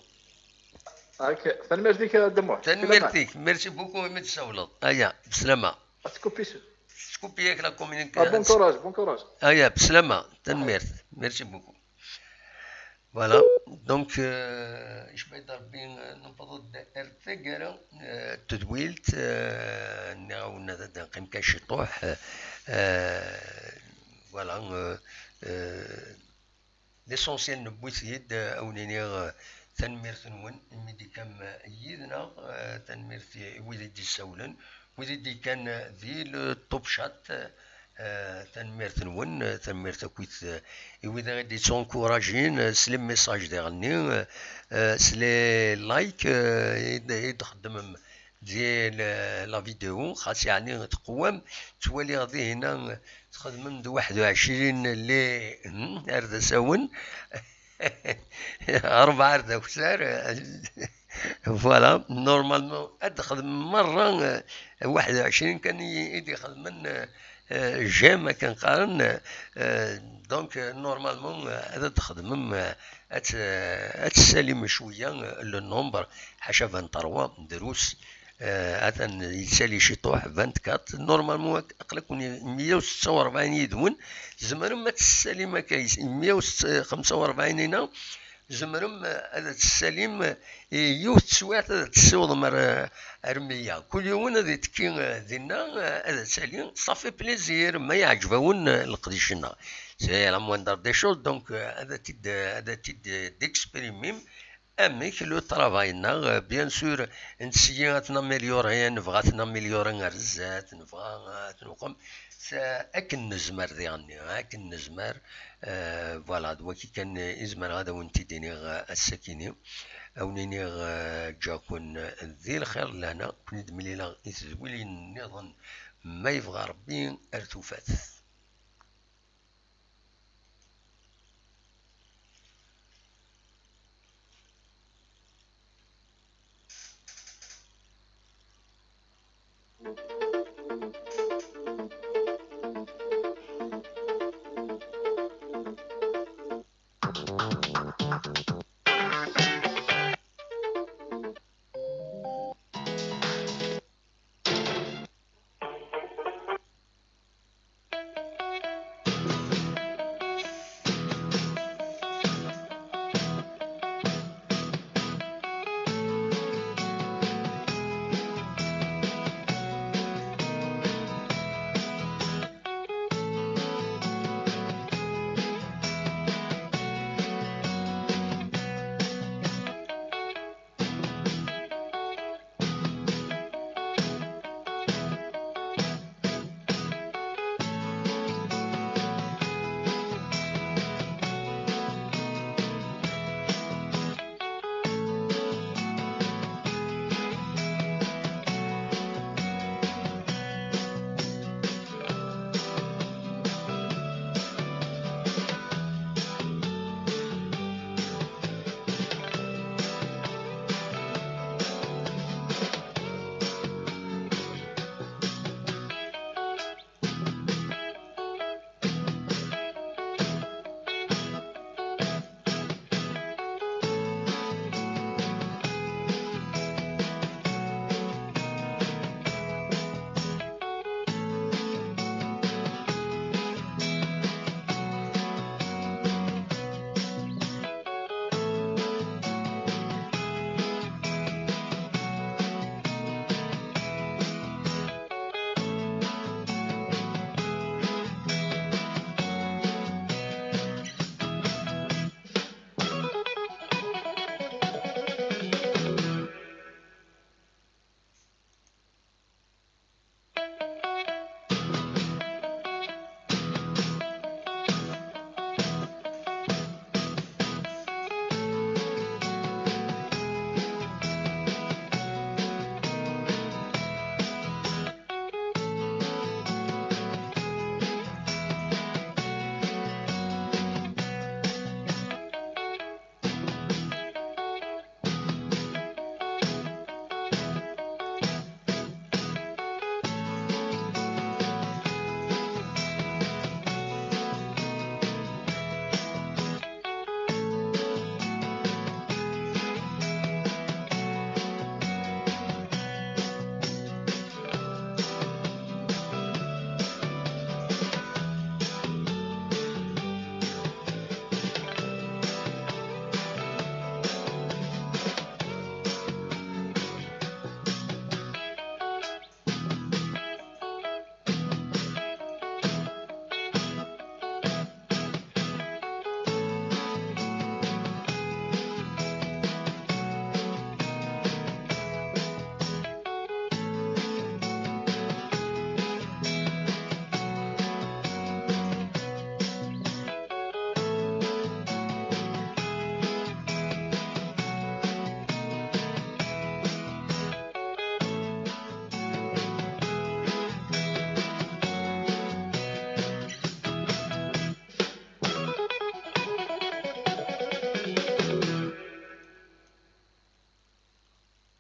Ok, tanemmirt-ik a Dda Muḥ. Tanemmirt-ik, merci beaucoup imi d-tsawleḍ. Aya, bslama. Ad tkupi. Tkupi-yak la communication. Ah, bon courage, bon courage. Aya, bslama, tanemmirt, merci beaucoup. Voilà, donc, euh, icba-d Rebbi, euh, newweḍ-d ar taggara, euh, n tedwilt, euh, nniɣ-awen ad d-neqqim kan ciṭuḥ, euh, voilà, euh, euh, l'essentiel newwi-t-id, euh, ad wen-iniɣ, euh, tanemmirt-nwen imi d-tekkam, euh, yid-neɣ, euh, tanemmirt i wid i d-issawlen, wid i d-yekkan, euh, di le top chat, euh, tanemmirt-nwen, euh, tanemmirt akkit, euh, i wid i d-yettunkurajin, euh, s les messages diɣenni, euh, euh, s les likes, euh, i d- i d-txeddmem di la, la vidéo, xas yeɛni teqwam, ttwaliɣ dihina, euh, txedmem-d waḥed u ɛecrin les, hmm, ar d asawen, rebɛa ar d akessar, euh, voilà, normalement, ad d-xedmem merra, euh, waḥed u ɛecrin kan i, i d-ixedmen, euh, J'aime akken qqaren. Donc normalement ad txedmem, ad tessalim cwiya le nombre, ḥaca vingt-trois drus. Atan yettali ciṭuḥ, vingt-quatre. Normalement aql-aken meyya u setta u rebɛin yid-wen. Tzemrem ad tessalim akka meyya u xemsa u rebɛin-ina. Tzemrem ad tessalim i yiwet teswiɛt, ad tessiwḍem ar, ar meyya. Kul yiwen ad itekki dinna, ad tali. Ça fait plaisir ma yeɛǧeb-awen leqdic-nneɣ. C'est la moindre des choses. Donc ad t-id, ad t-id d-exprimim amek le travail-nneɣ. Bien sûr, netta ad t-naméliori, nebɣa ad t-naméliori ar zdat, nebɣa ad t-nqem akken nezmer diɣenni, akken nezmer. Voilà, d wagi kan i zemreɣ ad awen-t-id-iniɣ ass-akini. Ad awen-iniɣ ǧǧaken di lxir, lehna, ken-id-mlileɣ i tedwilin nniḍen ma yebɣa Rebbi. Ar tufat.